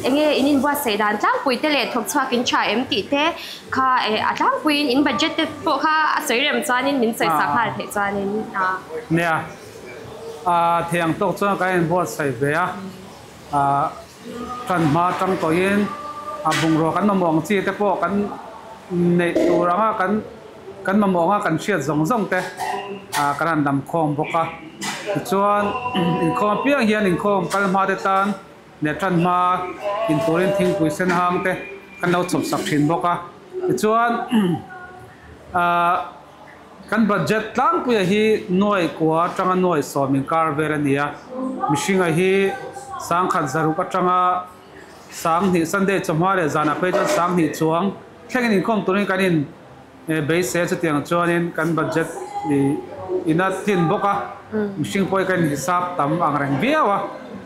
Enge in inbuatsaih dan tlangpui te leh thawkchhuak in tha em tih te Kha e a tlangpuiin in budget te pawh kha a sawi rem chuanin min sawi sak nghal theih chuanin a. Nia, a thei ang tawk chuan kan inbuatsaih ve a, a tan hma tang tawhin a bungrua kan mamawh ang chi te pawh kan neih tur anga kan kan mamawh anga kan hriat zawng zawng te a kan han lam khawm bawk a. Tichuan inkhawm apiang hian inkhawm kal hma te tan Leh tan hma inturin thingpui sen hang te kan lo chhawp sak thin bawk a. Tichuan ahh kan budget tlangpuia hi nuai kua atanga nuai sawm inkar vel a ni a. Mihringa hi sangkhat zaruk atanga sanghnih Sunday chawhma leh zanah phei chuan sanghnih chuang thlengin inkhawm turin kan in beisei a. Chutiang chuanin kan budget ina tlin bawk a. Mihring pawh hi kan inhisap tam ang reng viau a,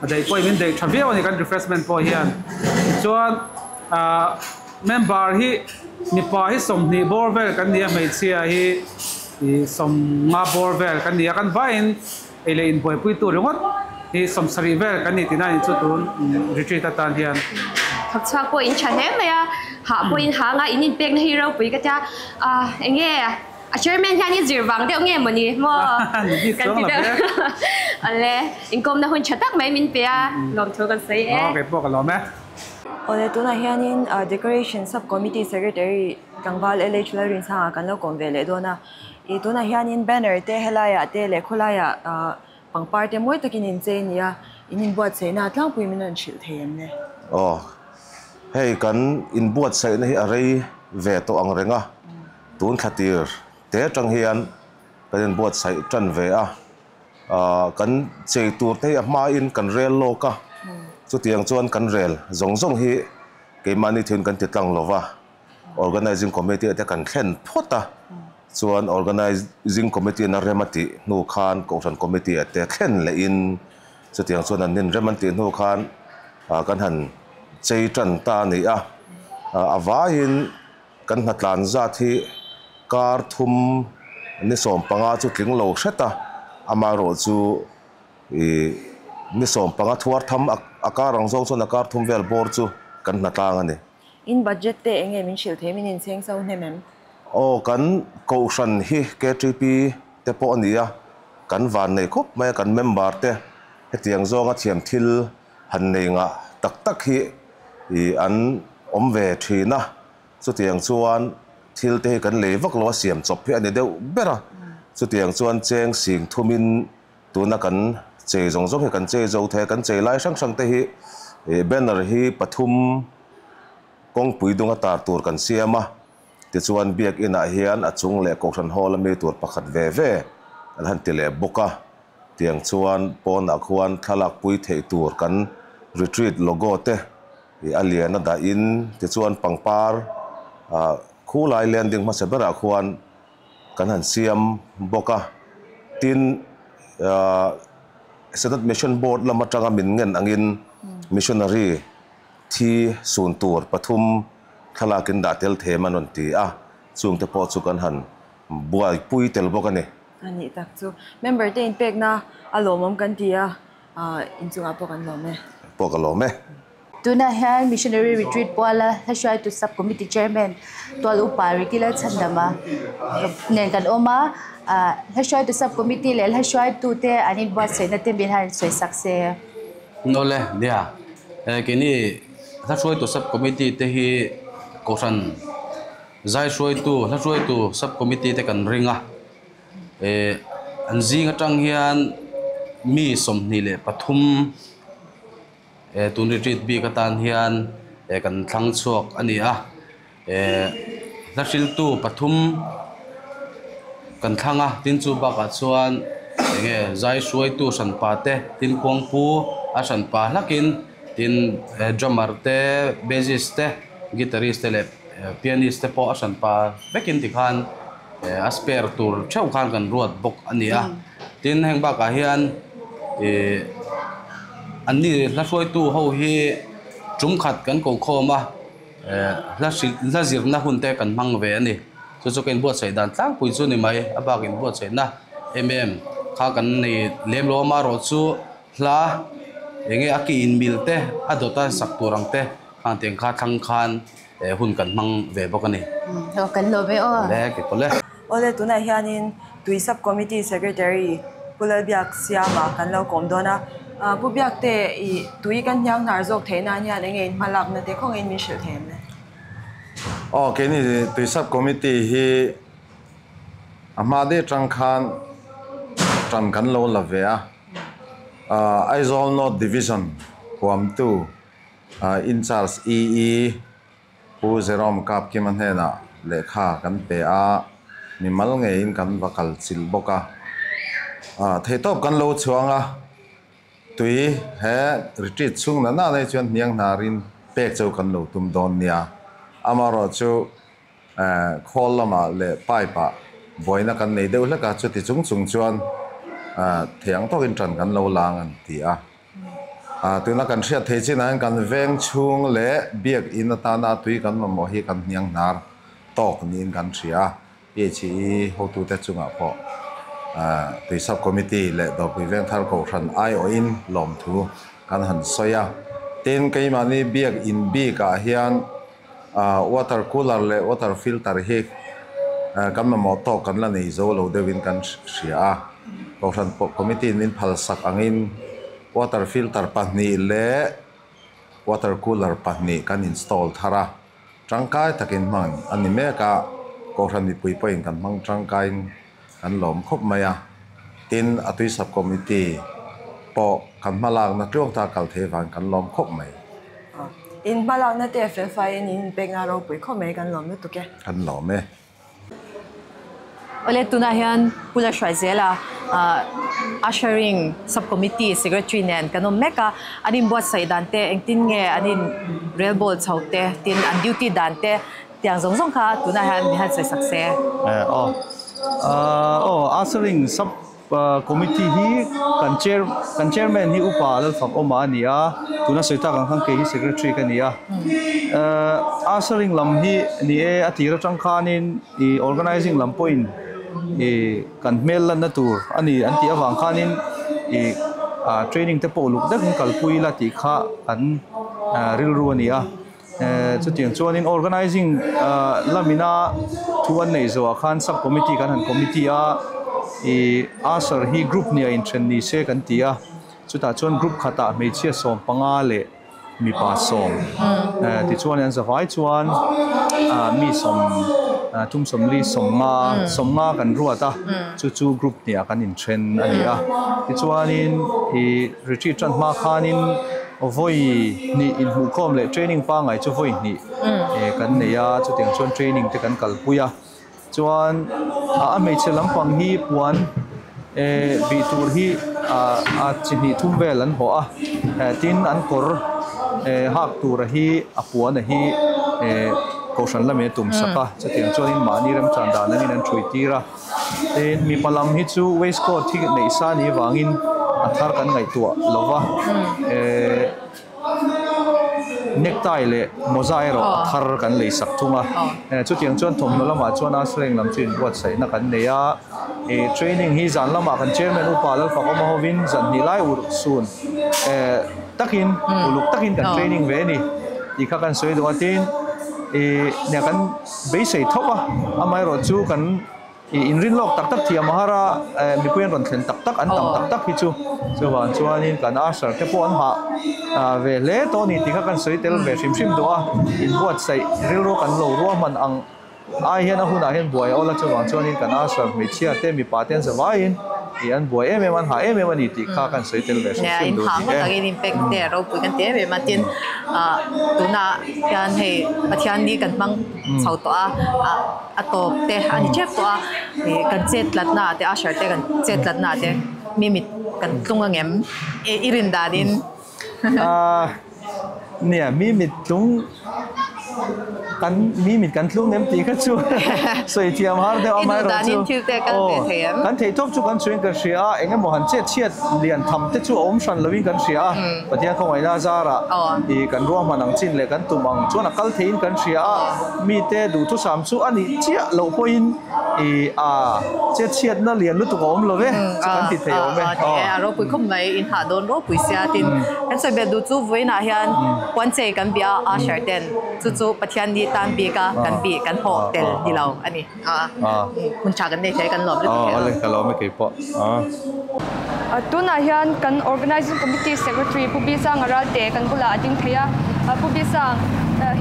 a daih pawh hi min daih tha viau a ni kan refreshment pawh hian. Tichuan ahh member hi mipa hi sawmhnih bawr vel kan ni a, hmeichhia hi ih sawmnga bawr vel kan ni a, kan vaiin ei leh inbuaipui tur ringawt hi sawmsarih vel kan ni tihna a ni chu tun retreat atan hian. Thawkchhuak pawh in tha hle mai a, hah pawh in hang a, in inpekna hi ropui ka tia, ahh eng nge A chairman hian i zir vang deuh nge mawni maw? Kan ti deuh. Awle, inkawmna hun tha tak mai min pe a, lawmthu kan sawi e. Aw, keipawh ka lawm e. Awle, tunah hianin Decoration Sub Committee Secretary tlangval LH Lalrinsanga kan lo kawm ve leh dawn a. Ih, tunah hianin banner te helaiah te leh khawlaiah pangpar te mawi takin in chei a ni a, in inbuatsaihna tlangpui min rawn hrilh thei em le? Aw, hei kan inbuatsaihna hi a rei ve tawh ang reng a. Tun thla tir te atang hian kan inbuatsaih tan ve a, kan chei tur te hi a hmain kan rel lawk a, chutiang chuan kan rel zawng zawng hi keimahni thian kan ti tlang lo va, Organizing Committee te kan thlen phawt a, chuan Organizing Committee in a rem a tih hnu khan Kohhran Committee ah te thlen lehin chutiang chuan an inrem an tih hnu khan kan han chei tan ta a ni a, a vaiin. Kan hnatlan zat hi kar thum ni 15 chu tling lo hret a, amaherawh chu ih ni 15 thuar tham a kar ang zawng chuan a kar thum vel bawr chu kan hnatlang a ni. In budget te eng nge min hrilh thei min inchheng so hnem em? Aw kan kohhran hi KTP te pawh a ni a, kan van nei khawp mai a, kan member te hetiang zawnga thiam thil han nei ngah tak tak hi ih an awm ve thin a, chutiang chuan thil te hi kan lei vak lo a siam chawp hi a ni deuh ber a, chutiang chuan cheng sing thumin tuna kan chei zawng zawng hi kan chei zo thei a, kan chei lai hrang hrang te hi ih banner hi pathum kawngpui dunga tar tur kan siam a, tichuan biakin ah hian a chung leh kohhran hall ami tur pakhat ve ve kan han ti leh bawk a. Tiang chuan pawnah khuan thlalak pui theih tur kan retreat logo te ih a lian a dah in tichuan pangpar ah khulai landing hmasa berah khuan kan han siam bawk a. Tin ah Senate Mission Board lam atanga min ngen angin Missionary thi sun tur pathum thlalak in dah tel them an rawn ti a, chungte pawh chu kan han buaipui tel bawk a ni. A nih tak chu. Member te inpekna a lawmawm kan ti a, inchungah pawh kan lawm e. Pawh ka lawm e. Tunah hian Missionary Retreat puala hla hruaitu Sub Committee Chairman Tual Upa Ricky Lalchhandama nen kan awm a, hla hruaitu Sub Committee leh hla hruaitute an inbuatsaihna te min han sawisak se. Awle, nia. Keini hla hruaitu Sub Committee te hi Kohhran zai hruaitu, hla hruaitu Sub Committee te kan ring a. An zing atang hian mi 23 tun retreat bik atan hian kan thlang chhuak a ni a. Hla hriltu pathum kan thlang a, tin chu bakah chuan enge zai hruaitu hranpa te, tin khuangpu a hranpa hlakin tin drummer te, bassist te, guitarist te leh pianist te pawh a hranpa vekin tikhan a spare tur theuh khan kan ruat bawk a ni a. Tin, heng bakah hian ih an ni hla hruaitu ho hi tum khat kan ko khawm a, hla hrilh hla zirna hun te kan hmang ve a ni. Chu chu ka inbuatsaih dan tlangpui chu ni mai, a bak inbuatsaihna em em kha kan nei lem lo a, amaherawh chu hla eng nge a ki inmil te a dawta sak tur ang te khang tiang kha thlang khan hun kan hmang ve bawk a ni. Aw kan lawm e aw. Le ke pawh le. Awle tunah hianin Tui Sub Committee Secretary Pu Lalbiak Siama kan lo kawm dawn a. Pu Biak te i tui kan hniang hnar zawk theih nan hian enge in hmalakna te khawngin min hrilh thei em le? Aw keini Tui Sub Committee hi a hma deuh atang khan tan kan lo la ve a. Aizawl North Division huamtu In-charge EE Pu Jerome Kapkima hnenah lehkha kan pe a, mimal ngeiin kan va kal chilh bawk a. Theihtawp kan lo chhuang a, tui he retreat chhung na na nei chuan hniang hnarin pek chu kan lo tum dawn nia. Amaherawhchu khawl lamah leh pipe ah buaina kan nei deuh hlek a, chuti chung chung chuan thei ang tawkin ṭan kan lo lang an ti a. Tuna kan hriat thei chinah hian kan veng chhung leh biakinn atana tui kan mamawh hi kan hniang hnar tawk niin kan hria a. PHE hotute chungah pawh tui sub committee leh Dawrpui Vengthar Kohhran aiawhin lawmthu kan han sawi a. Tin, keimahni biakinn bikah hian water cooler leh water filter hi kan mamawh tawk kan la nei zo lo deuhin kan hria a. Kohhran committee in min phalsak angin water filter pahnih leh water cooler pahnih kan install thar a, tangkai takin hman a ni mek a, Kohhran mipui pawhin kan hmang tangkaiin kan lawm khawp mai a, tin a tui sub committee pawh kan hmalakna tluang ta kal thei vang kan lawm khawp mai. In hmalakna te felfaiin in inpekna ropui khawp mai kan lawm lutuk e. Kan lawm e. Awle tunah hian Pu Lalhruai Zela Ushering Sub Committee Secretary nen kan awm mek a, an inbuatsaih dan te engtin nge an in relbawl chho te tin an duty dan te tiang zawng zawng kha tunah hian min han sawisak se. Aw aw Ushering Sub Committee hi kan chair kan chairman hi upa Lalfak awma a ni a, tuna sawi tak ang khan kei hi secretary ka ni a. Ushering lam hi ni e a tir atang khanin ih organizing lam pawhin ih kan hmel lanna tur a ni an tih avang khanin ih training te pawh uluk deuhin kalpui ila tih kha kan rilru a ni a. Chutiang chuanin organizing lamina thu an neih zawhah khan sub committee kan han committee a, ih usher hi group nia inthen ni se kan ti a, chutah chuan group khatah hmeichhia 15 leh mipa 10 tichuan an zavai chuan mi 30 40 50 50 kan ruat a, chu chu group nia kan inthen a ni a, tichuanin ih retreat tan hma khanin. Vawi hnih inhmuhkhawm leh training pangngai chu vawi hnih kan nei a, chutiang chuan training te kan kalpui a. Chuan a hmeichhe lampang hi puan bih tur hi a chi hnih thum vel an hawh a, tin an kawr hak tura hi a puan a hi kohhran lamin a tum sak a, chutiang chuanin mahni remchan dan angin an ṭhui tir a. Tin, mipa lam hi chu waistcoat hi neih sa ni vangin a thar kan ngaihtuah lo va, eh Necktie leh mawza erawh a thar kan lei sak thung a. Chutiang chuan thawmhnaw lamah chuan Asreng lam chu inbuatsaihna kan nei a. Ih training hi zan lamah kan chairman upa Lalfakawma hovin zan hnih lai ur sun takin uluk takin kan training ve a ni tih kha kan sawi duh a. Tin, ih nia kan beisei tho a, amaherawh chu kan Ih inrin lawk tak tak thiam a har a, eh mipui an rawn thlen tak tak an tam tak tak hi chu chuvang chuanin kan usher te pawh an hah ah ve hle tawh a ni tih kha kan sawi tel ve hrim hrim duh a, inbuatsaih rilru kan lo ruahman ang ai hian a hunah hian buai a awl a, chuvang chuanin kan usher hmeichhia te mipa te an za vaiin ih an buai em em a, an hah em em a ni tih kha kan sawi tel ve hrim hrim duh a ni e. Nia, inhah ngawt angin inpek te a ropui kan ti em em a, tin ah tunah hian hei Pathian ni kan hmang chho tawh a, ah. A tawp te a ni tep tawh a, ih kan chet tlatna ah te usher te kan chet tlatna ah te mi mit kan tlung ang em i rin danin. Ahh nia mi mit tlung kan mi mit kan tlung em tih kha chu sawi thiam har deuh a amaherawhchu aw kan theih tawp chu kan chhuin kan hria a eng emaw han chet chhiat lian tham te chu a awm hran lovin kan hria a Pathian khawngaihna a zarah ih kan ruahman ang chin leh kan tum ang chuan a kal theiin kan hria a. Mite duhthusam chu a nih chiah loh pawhin i a chetchhiatna lian lutuk a awm lo ve chu kan ti thei awm e. Aw a ropui khawp mai, in hah dawn ropui sia tin kan sawi ber duh chu vawiinah hian puanchei kan bia a usher ten chu chu Pathian ni tan bik a kan bih kan hawh tel ni lo a ni. Hun tha kan nei thei kan lawm lutuk thei. Aw ka lawm e keipawh. Tunah hian kan Organizing Committee Secretary Pu Bisanga Ralte kan bulah a ding thei a. Pu Bisang,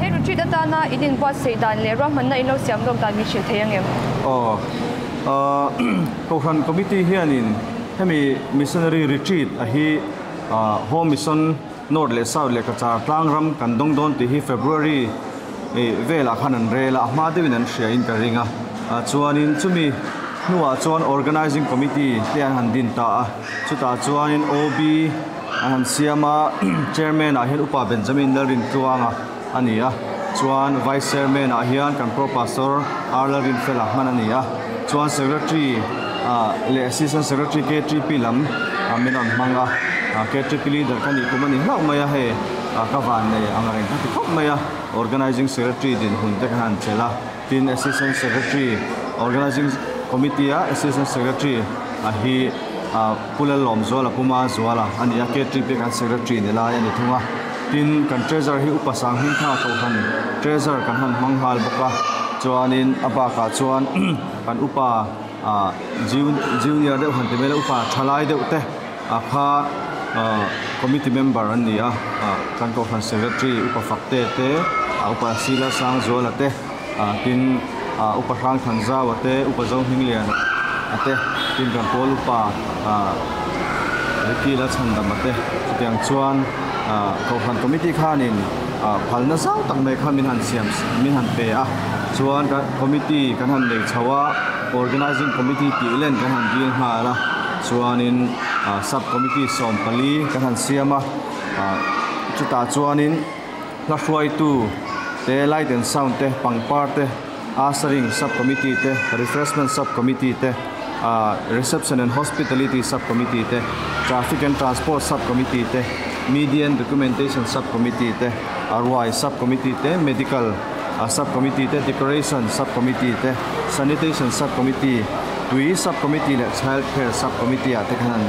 he retreat atana in inbuatsaih dan leh ruahmanna in lo siam lawk dan min hrilh thei ang em? Aw, Kohhran Committee hianin hemi Missionary Retreat a hi Home Mission North leh South leh Cachar tlang ram kan dawng dawn tih hi February velah khan an rel a, a hma deuhin an hria in ka ring a. Chuanin chumi hnuah chuan Organizing Committee te an han din ta a, chutah chuanin OB an han siam a, Chairman ah hian Upa Benjamin Lalrintluanga a ni a, chuan Vice Chairman ah hian kan Pro Pastor R Lalrinfela hman a ni a, chuan Secretary leh Assistant Secretary KTP lam min rawn hmang a, KTP Leader ka nih kum a ni hlauh mai a, hei ka van nei ang reng ka ti khawp mai a, Organizing Secretary dinhmun te ka han chelh a, tin Assistant Secretary, Organizing Committee a Assistant Secretary a hi Pu Lalawmzuala, Pu Mazuala a ni a, KTP kan Secretary ni lai a ni thung a. Tin, kan Treasurer hi Upa Sanghmingthanga Kohhran Treasurer kan han hmang nghal bawk a, chuanin a bakah chuan kan upa junior deuh han ti mai la, upa thalai deuh te a kha committee member an ni a, kan Kohhran Secretary Upa Fakte te, Upa Sila Sangzuala te, tin Upa Hrangthanzaua te, Upa Zohminglian a te, tin kan pawl upa Rikila Chhandama te chutiang chuan Kohhran Committee khanin phalna zau tak mai kha min han siam min han pe a, chuan kan Committee kan han nei chho a, Organizing Committee tih len kan han dil nghal a, chuanin Sub Committee 14 kan han siam a, chutah chuanin hla hruaitu te, Light and Sound te, pangpar te, Ushering Sub Committee te, Refreshment Sub Committee te, Reception and Hospitality Sub Committee te, Traffic and Transport Sub Committee te, Media and Documentation Sub Committee te, Ruai Sub Committee te, Medical Sub Committee te, Decoration Sub Committee te, Sanitation Sub Committee, Tui Sub Committee leh Child Care Sub Committee ah te khan an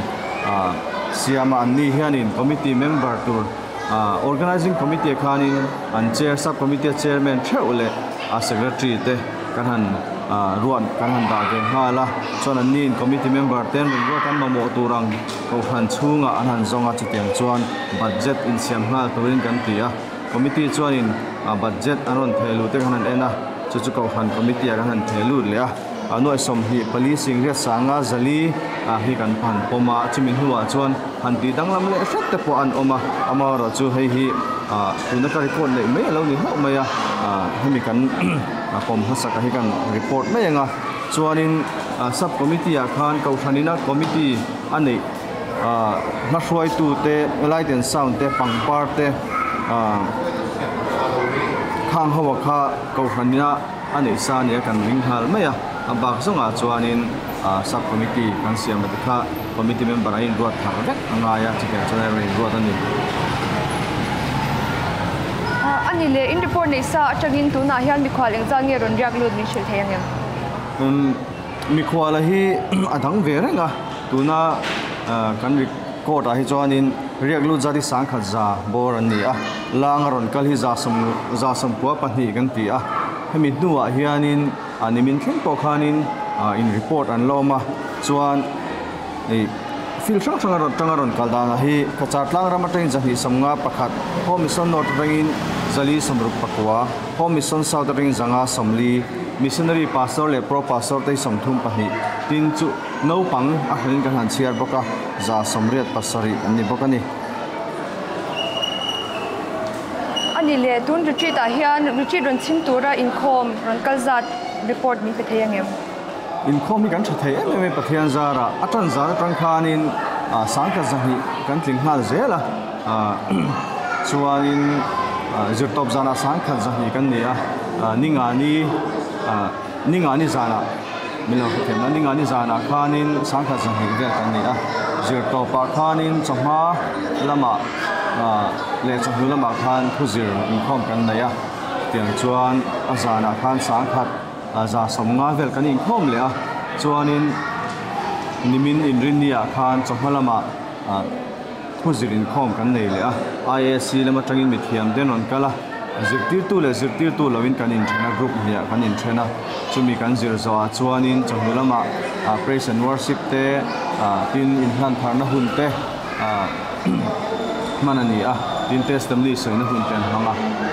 siam a, anni hianin Committee member tur Organizing Committee ah khanin an chair Sub Committee a Chairman theuh leh a Secretary te kan han ruat kan han dah ve nghal a, chuan an niin Committee member te an rawn ruat an mamawh tur ang Kohhran chhungah an han zawng a, chutiang chuan Budget insiam nghal turin kan ti a, Committee chuanin Budget an rawn theh lut te kan han en a, chu chu Kohhran Committee ah kan han theh lut leh a, nuaih 24 singriat sanga zali hi kan han pawm a, chumi hnuah chuan han tih danglam leh hret te pawh an awm a, amaherawh chu hei hi tuna ka record neih mai a lo ni hlauh mai a, hemi kan pawm hmasaka hi kan report mai ang a, chuanin sub committee ah khan Kohhranina committee a neih hmahruaitu te, light and sound te, pangpar te khang ho ah kha Kohhranina a neih sa nia kan ring nghal mai a, a bak zawngah chuanin sub committee kan siam a ti kha committee member an inruat thar vek a ngai a, chutiang chuan a rawn inruat a ni. Ani leh in report neih sa atangin tunah hian mikhual engzat nge rawn riak lut min hrilh thei ang em? Umm mikhuala hi a dang ve reng a, tuna kan record ah hi chuanin riak lut zat hi sangkhat za bawr an ni a, langa rawn kal hi za sawm za sawmkua pahnih kan ti a, hemi hnuah hianin nimin thleng pawh khanin in report an la awm a, chuan ih field hrang hrang a rawn tanga rawn kal danah hi Cachar tlang ram atangin zahnih sawmnga pakhat, Home Mission North atangin zali sawmruk pakua, Home Mission South atangin zanga sawmli, Missionary Pastor leh Pro Pastor te hi 32 tin chu naupang a hranin kan han chhiar bawk a, 87 an ni bawk a ni. A ni leh, tun retreat ah hian retreat rawn chhim tura inkhawm rawn kal zat report min pe thei angem? Inkhawm hi kan tha thei em em e Pathian zarah a tan zan atang khanin sangkhat zahnih kan tling nghal zel a, chuanin zirtawp zanah sangkhat zahnih kan ni a, ningani ningani zanah min lo hrethiam a, ningani zanah khanin sangkhat zahnih vel kan ni a, zirtawpah khanin chawhma lamah leh chawhnu lamah khan thuzir inkhawm kan nei a, tiang chuan a zanah khan sangkhat. 150 vel kan inkhawm leh a, chuanin nimin inrinni ah khan chawhma lamah thuzir inkhawm kan nei leh a, IAC lam atangin mithiam te an rawn kal a, zirtirtu leh zirtirtu loin kan inthen a, group hniah kan inthen a, chumi kan zir zawhah chuanin chawhnu lamah praise and worship te tin inhlan tharna hun te hman a ni a, tin testimony sawina hun te an hmang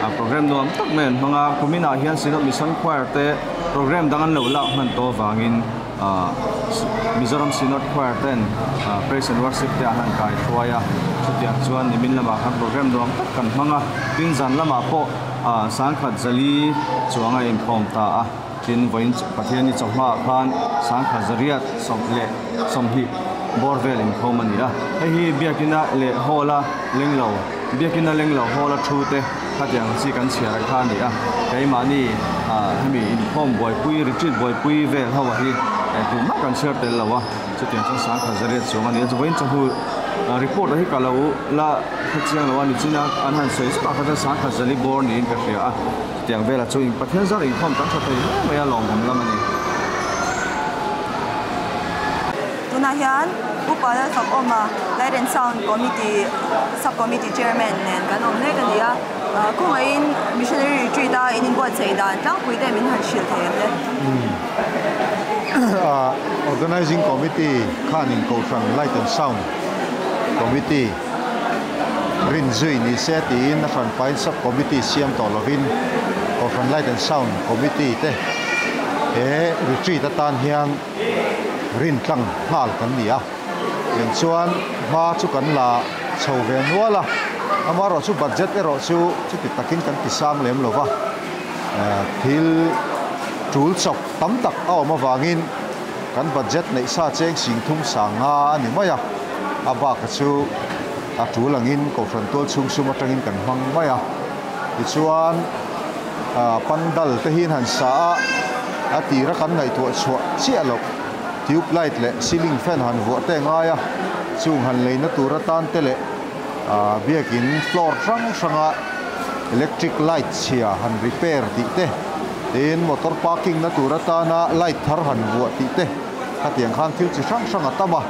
a, program nuam tak mai an hmang a, kuminah hian Synod Mission Choir te program dang an lo lak hman tawh avangin Mizoram Synod Choir ten Praise and Worship te an han kai hruai a, chutiang chuan nimin lamah khan program nuam tak kan hmang a, tin zan lamah pawh sangkhat zali chuang a inkhawm ta a, tin vawiin Pathianni chawhmaah khan sangkhat zariat sawm leh 20 bawr vel inkhawm a ni a, hei hi biakina leh hall a leng lo, biakina leng lo hall a thu te khatiang chi kan chhiar a kha a ni a, keimahni hemi inkhawm buaipui retreat buaipui vel ho hi tumah kan chhiar tel lo a, chutiang chuan sangkhat zariat chuang a ni a, chuvain chawhnu report a hi ka lo la hrechiang lo a nichina an han sawi zet ah kha chuan sangkhat zali bawr niin ka hria a, chutiang velah chu Pathian zar inkhawm kan tha thei hle mai a lawmawm lam a ni. Tunah hian Upa Lalfakawma Light and Sound Committee Sub Committee Chairman nen kan awm mek a ni a, khawngaihin Missionary Retreat a in inbuatsaih dan tlangpui te min han hrilh thei ang le. Organizing Committee khanin Kohhran Light and Sound Committee rinzui ni se tiin a hranpain Sub Committee siam tawh lovin Kohhran Light and Sound Committee te he retreat atan hian rintlang nghal kan ni a, eng chuan hma chu kan la chho ve nual a, amaherawh chu budget erawh chu chuti takin kan ti sang lem lo va, thil tul chawp tam tak a awm avangin kan budget neih sa cheng sing thum sang nga a ni mai a, a baka chu a tul angin Kohhran tual chhung sum atangin kan hmang mai a, tichuan. Pandal te hian han sa a, a tira kan ngaihtuah chhuah chiah loh tube light leh ceiling fan han vuah te ngai a, chung han leina tur atan te leh biakin floor hrang hranga electric light chhia han repair tih te, tin motor parking na tur atana light thar han vuah tih te khatiang khan thil chi hrang hrang a tam a,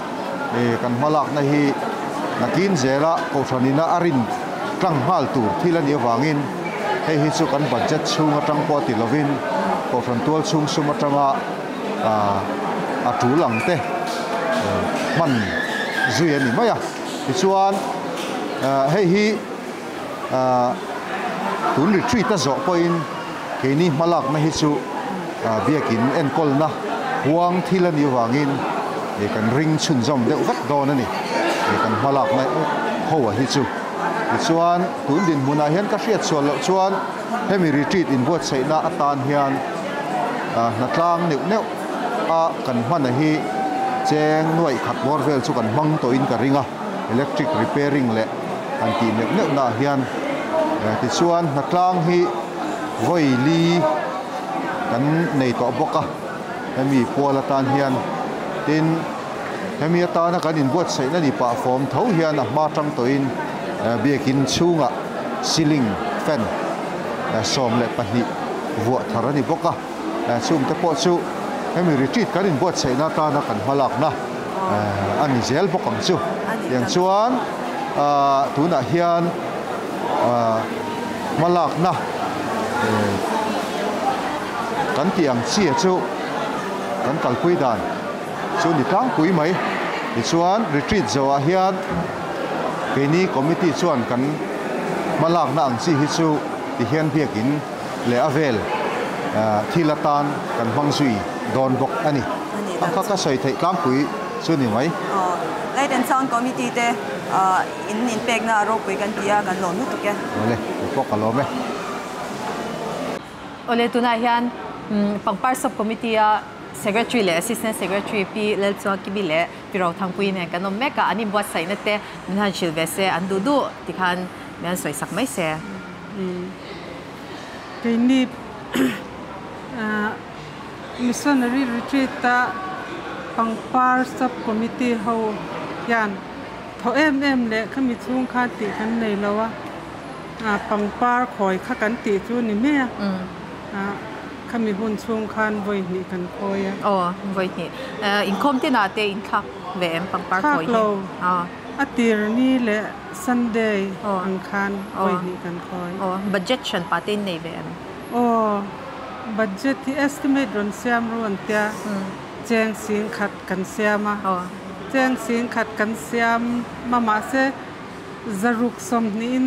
kan hmalakna hi nakin zela Kohhranina a rin tlang nghal tur thil a nih avangin hei hi chu kan budget chhung atang pawh ti lovin Kohhran tual chhung sum atanga a tul ang te hman zui a ni mai a. Tichuan hei hi tun retreat a zawh pawhin keini hmalakna hi chu biakin enkawlna huang thil a nih avangin kan ring chhunzawm deuh vek dawn a ni. Kan hmalakna ho a hi chu. Tichuan tun dinhmunah hian ka hriat chhuah loh chuan hemi retreat inbuatsaihna atan hian hnatlang neuh neuh a kan hman a hi cheng nuaih khat bawr vel chu kan hmang tawhin ka ring a, electric repairing leh han tih neuh neuh naah hian. Tichuan hnatlang hi vawi li kan nei tawh bawk a hemi pual atan hian tin Hemi atana kan inbuatsaihna ni pah fawm tho hian a hma tang tawhin biakin chhungah ceiling fan 12 vuah thar a ni bawk a, chungte pawh chu hemi retreat kan inbuatsaihna atana kan hmalakna a ni zel bawk ang chu. Tiang chuan tunah hian hmalakna kan tih ang chi chu kan kalpui dan chu ni tlangpui mai. Tichuan retreat zawhah hian keini committee chuan kan hmalakna ang chi hi chu tihian biakin leh a vel thil atan kan hmang zui dawn bawk a ni. A kha ka sawi theih tlangpui chu ni mai. Light and Sound Committee te in inpekna a ropui kan ti a, kan lawm lutuk e. Awle, kei pawh ka lawm e. Awle, tunah hian Pangpar Sub Committee a Secretary leh Assistant Secretary Pi Lalchuangkimi leh Pi Rothangpuii nen kan awm mek a, an inbuatsaihna te min han hrilh ve se, an duh duh tikhan min han sawisak mai se. Keini Missionary Retreat a Pangpar Sub Committee ho hian thaw em em leh khami chhung khan tih kan nei lo a, pangpar khawi kha kan tih chu ni mai a, khami hun chhung khan vawi hnih kan khawi a. Aw, vawi hnih. Inkhawm tinah te inthlak ve em pangpar khawi hi? Thlak lo. A tir ni leh Sunday ang khan vawi hnih kan khawi. Aw, budget hran pa te in nei ve em? Aw, budget hi estimate rawn siam ru an tia, cheng sing khat kan siam a, cheng sing khat kan siam a mahse zaruk sawmhnihin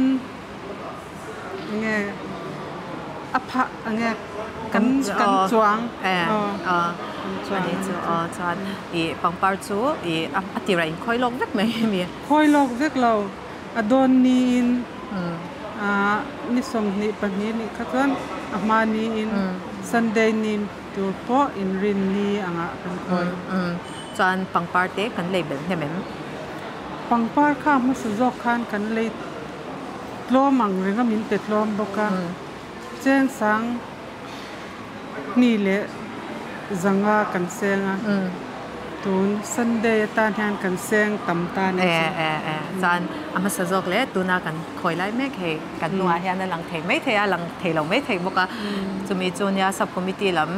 enge a phah enge kan kan chuang aw kan chuang ani chu aw chuan i pangpar chu i a tirah in khawi lawk vek mai mi. Khawi lawk vek lo a dawn niin ni 22 nih kha chuan a hma niin Sunday ni tur pawh inrin ni angah kan khawi. Chuan pangpar te kan lei belh hnem em? Pangpar kha hmasa zawk khan kan lei tlawm ang reng a min pe tlawm bawk a, cheng sang hnih leh zanga kan seng a, tun Sunday atan hian kan seng tam ta ni chu. E e chuan a hmasa zawk leh tuna kan khawi lai mek hei kan hnungah hian a lang thei mai thei a, lang thei lo mai thei bawk a, chumi chu nia sub committee lam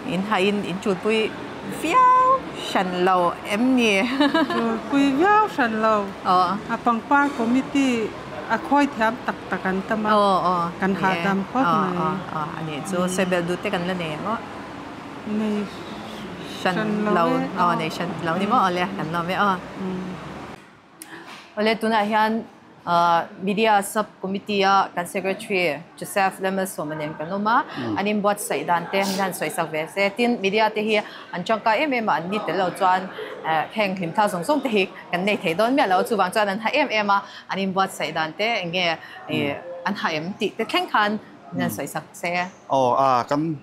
In hain in chulpui viau hran lo em ni? Chulpui viau hran lo. A pangpar committee a khawi thiam tak tak an tam a, kan hahdam khawp mai. A nih chu sawi belh duh te kan la nei ang aw. Nei hran lo e. Aw nei hran lo ni maw? Awle kan lawm e aw. Awle tunah hian Media Sub Committee a kan Secretary Joseph Lemelsawma nen kan awm a, an inbuatsaih dan te min han sawisak ve se. Tin, media te hi an tangkai em em a, an ni tel lo chuan heng hlimthla zawng zawng te hi kan nei thei dawn miah lo. Chuvang chuan an ha em em a, an inbuatsaih dan te eng nge an ha em tih te thleng khan min han sawisak se. Aw a, kan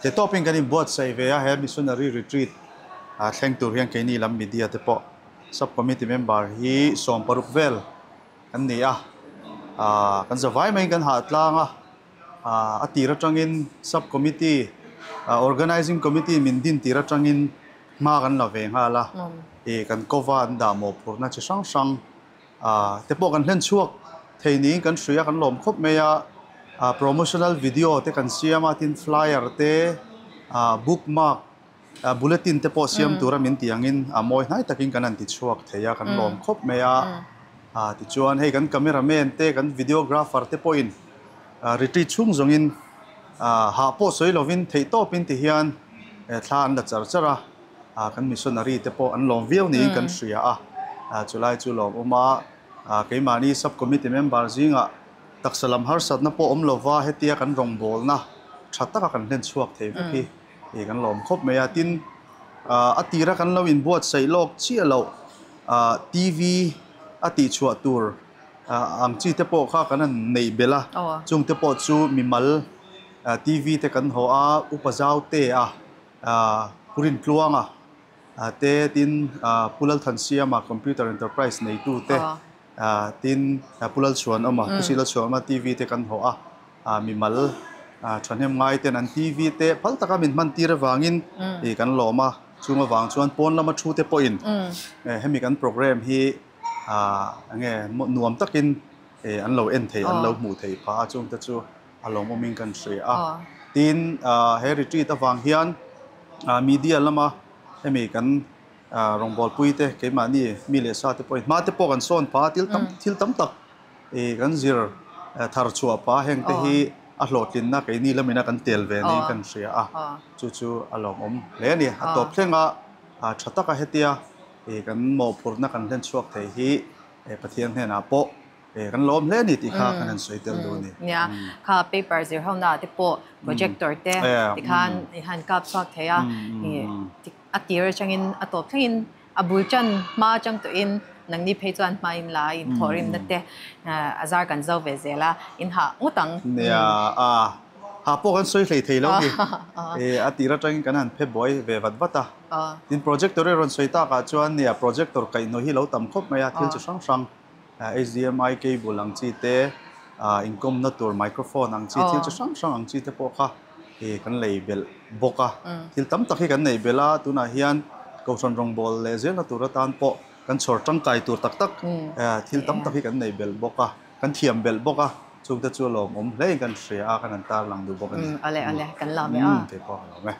He tawpin kan inbuatsaih ve a, he Missionary Retreat thleng tur hian keini lam media te pawh Sub-Committee member hi 16 vel kan ni a, kan zavai maiin kan hah tlang a, a tir atangin Sub-Committee, Organizing Committee min din tir atangin hma kan la ve nghal a, kan kova an dah mawhphurhna chi hrang hrang te pawh kan hlen chhuak thei niin kan hria kan lawm khawp mai a, promotional video te kan siam a tin flyer te bookmark bulletin te pawh siam tura min tih angin a mawi hnai takin kan han ti chhuak thei a kan lawm khawp mai a, tichuan hei kan cameraman te kan videographer te pawhin retreat chhung zawngin hah pawh sawi lovin theih tawpin ti hian thla an la char char a. Kan missionary te pawh an lawm viau niin kan hria a, chulai chu lawm awm a, keimahni sub committee member zingah taksa lam harsatna pawh awm lova hetia kan rawngbawlna tha taka kan hlen chhuak thei vek hi kan lawm khawp mai a. Tin, a tira kan lo inbuatsaih lawk chiah loh TV a tihchhuah tur ang chi te pawh kha kan han neih belh a, chung te pawh chu mimal TV te kan haw a, upa zau te a. Pu Rintluanga te tin Pu Lalthansiama Computer Enterprise neitu te tin Pu Lalchhuanawma Pu Si Lalchhuanawma TV te kan hawh a, mimal thahnem ngai ten an TV te phal taka min hman tir avangin kan lawm a, chung avang chuan pawn lama thu te pawhin hemi kan program hi enge nuam takin an lo en thei an lo hmuh thei phah a, chungte chu. a lawmawmin kan hria a. Tin, he retreat avang hian media lama hemi kan rawngbawlpui te keimahni mi leh sa te pawhin hma te pawh kan sawn pah a, thil tam thil tam tak kan zir thar chhuah pah a, heng te hi a hlawhtlinna keini lamina kan tel ve niin kan hria a, chu chu a lawmawm hle a ni. A tawp thlenga tha taka hetia kan mawhphurhna kan hlen chhuak thei hi Pathian hnenah pawh kan lawm hle a ni tih kha kan han sawi tel duh a ni. Nia, kha paper zir ho na te pawh projector te tikhan i han kap chhuak thei a, a tir atangin a tawp thlengin a bul tan hma atang tawhin nangni phei chuan hma in la in thawhrimna te a zar kan zo ve zel a, in hah ngawt ang. Nia, a hah pawh kan sawi hlei thei lo ni. A tir atangin kan han phe buai ve vat vat a. Tin projector i rawn sawi takah chuan nia projector kaihhnawh hi lo tam khawp mai a, thil chi hrang hrang HDMI cable ang chi te, inkawmna tur microphone ang chi thil chi hrang hrang ang chi te pawh kha kan lei belh bawk a. Thil tam tak hi kan nei belh a, tunah hian Kohhran rawngbawl leh zelna tur atan pawh kan chhawr tangkai tur tak tak thil tam tak hi kan nei belh bawk a, kan thiam belh bawk a, chungte chu a lawmawm hlein kan hria a, kan han tarlang duh bawk a ni. Awle awle, kan lawm e aw. Keipawh ka lawm e.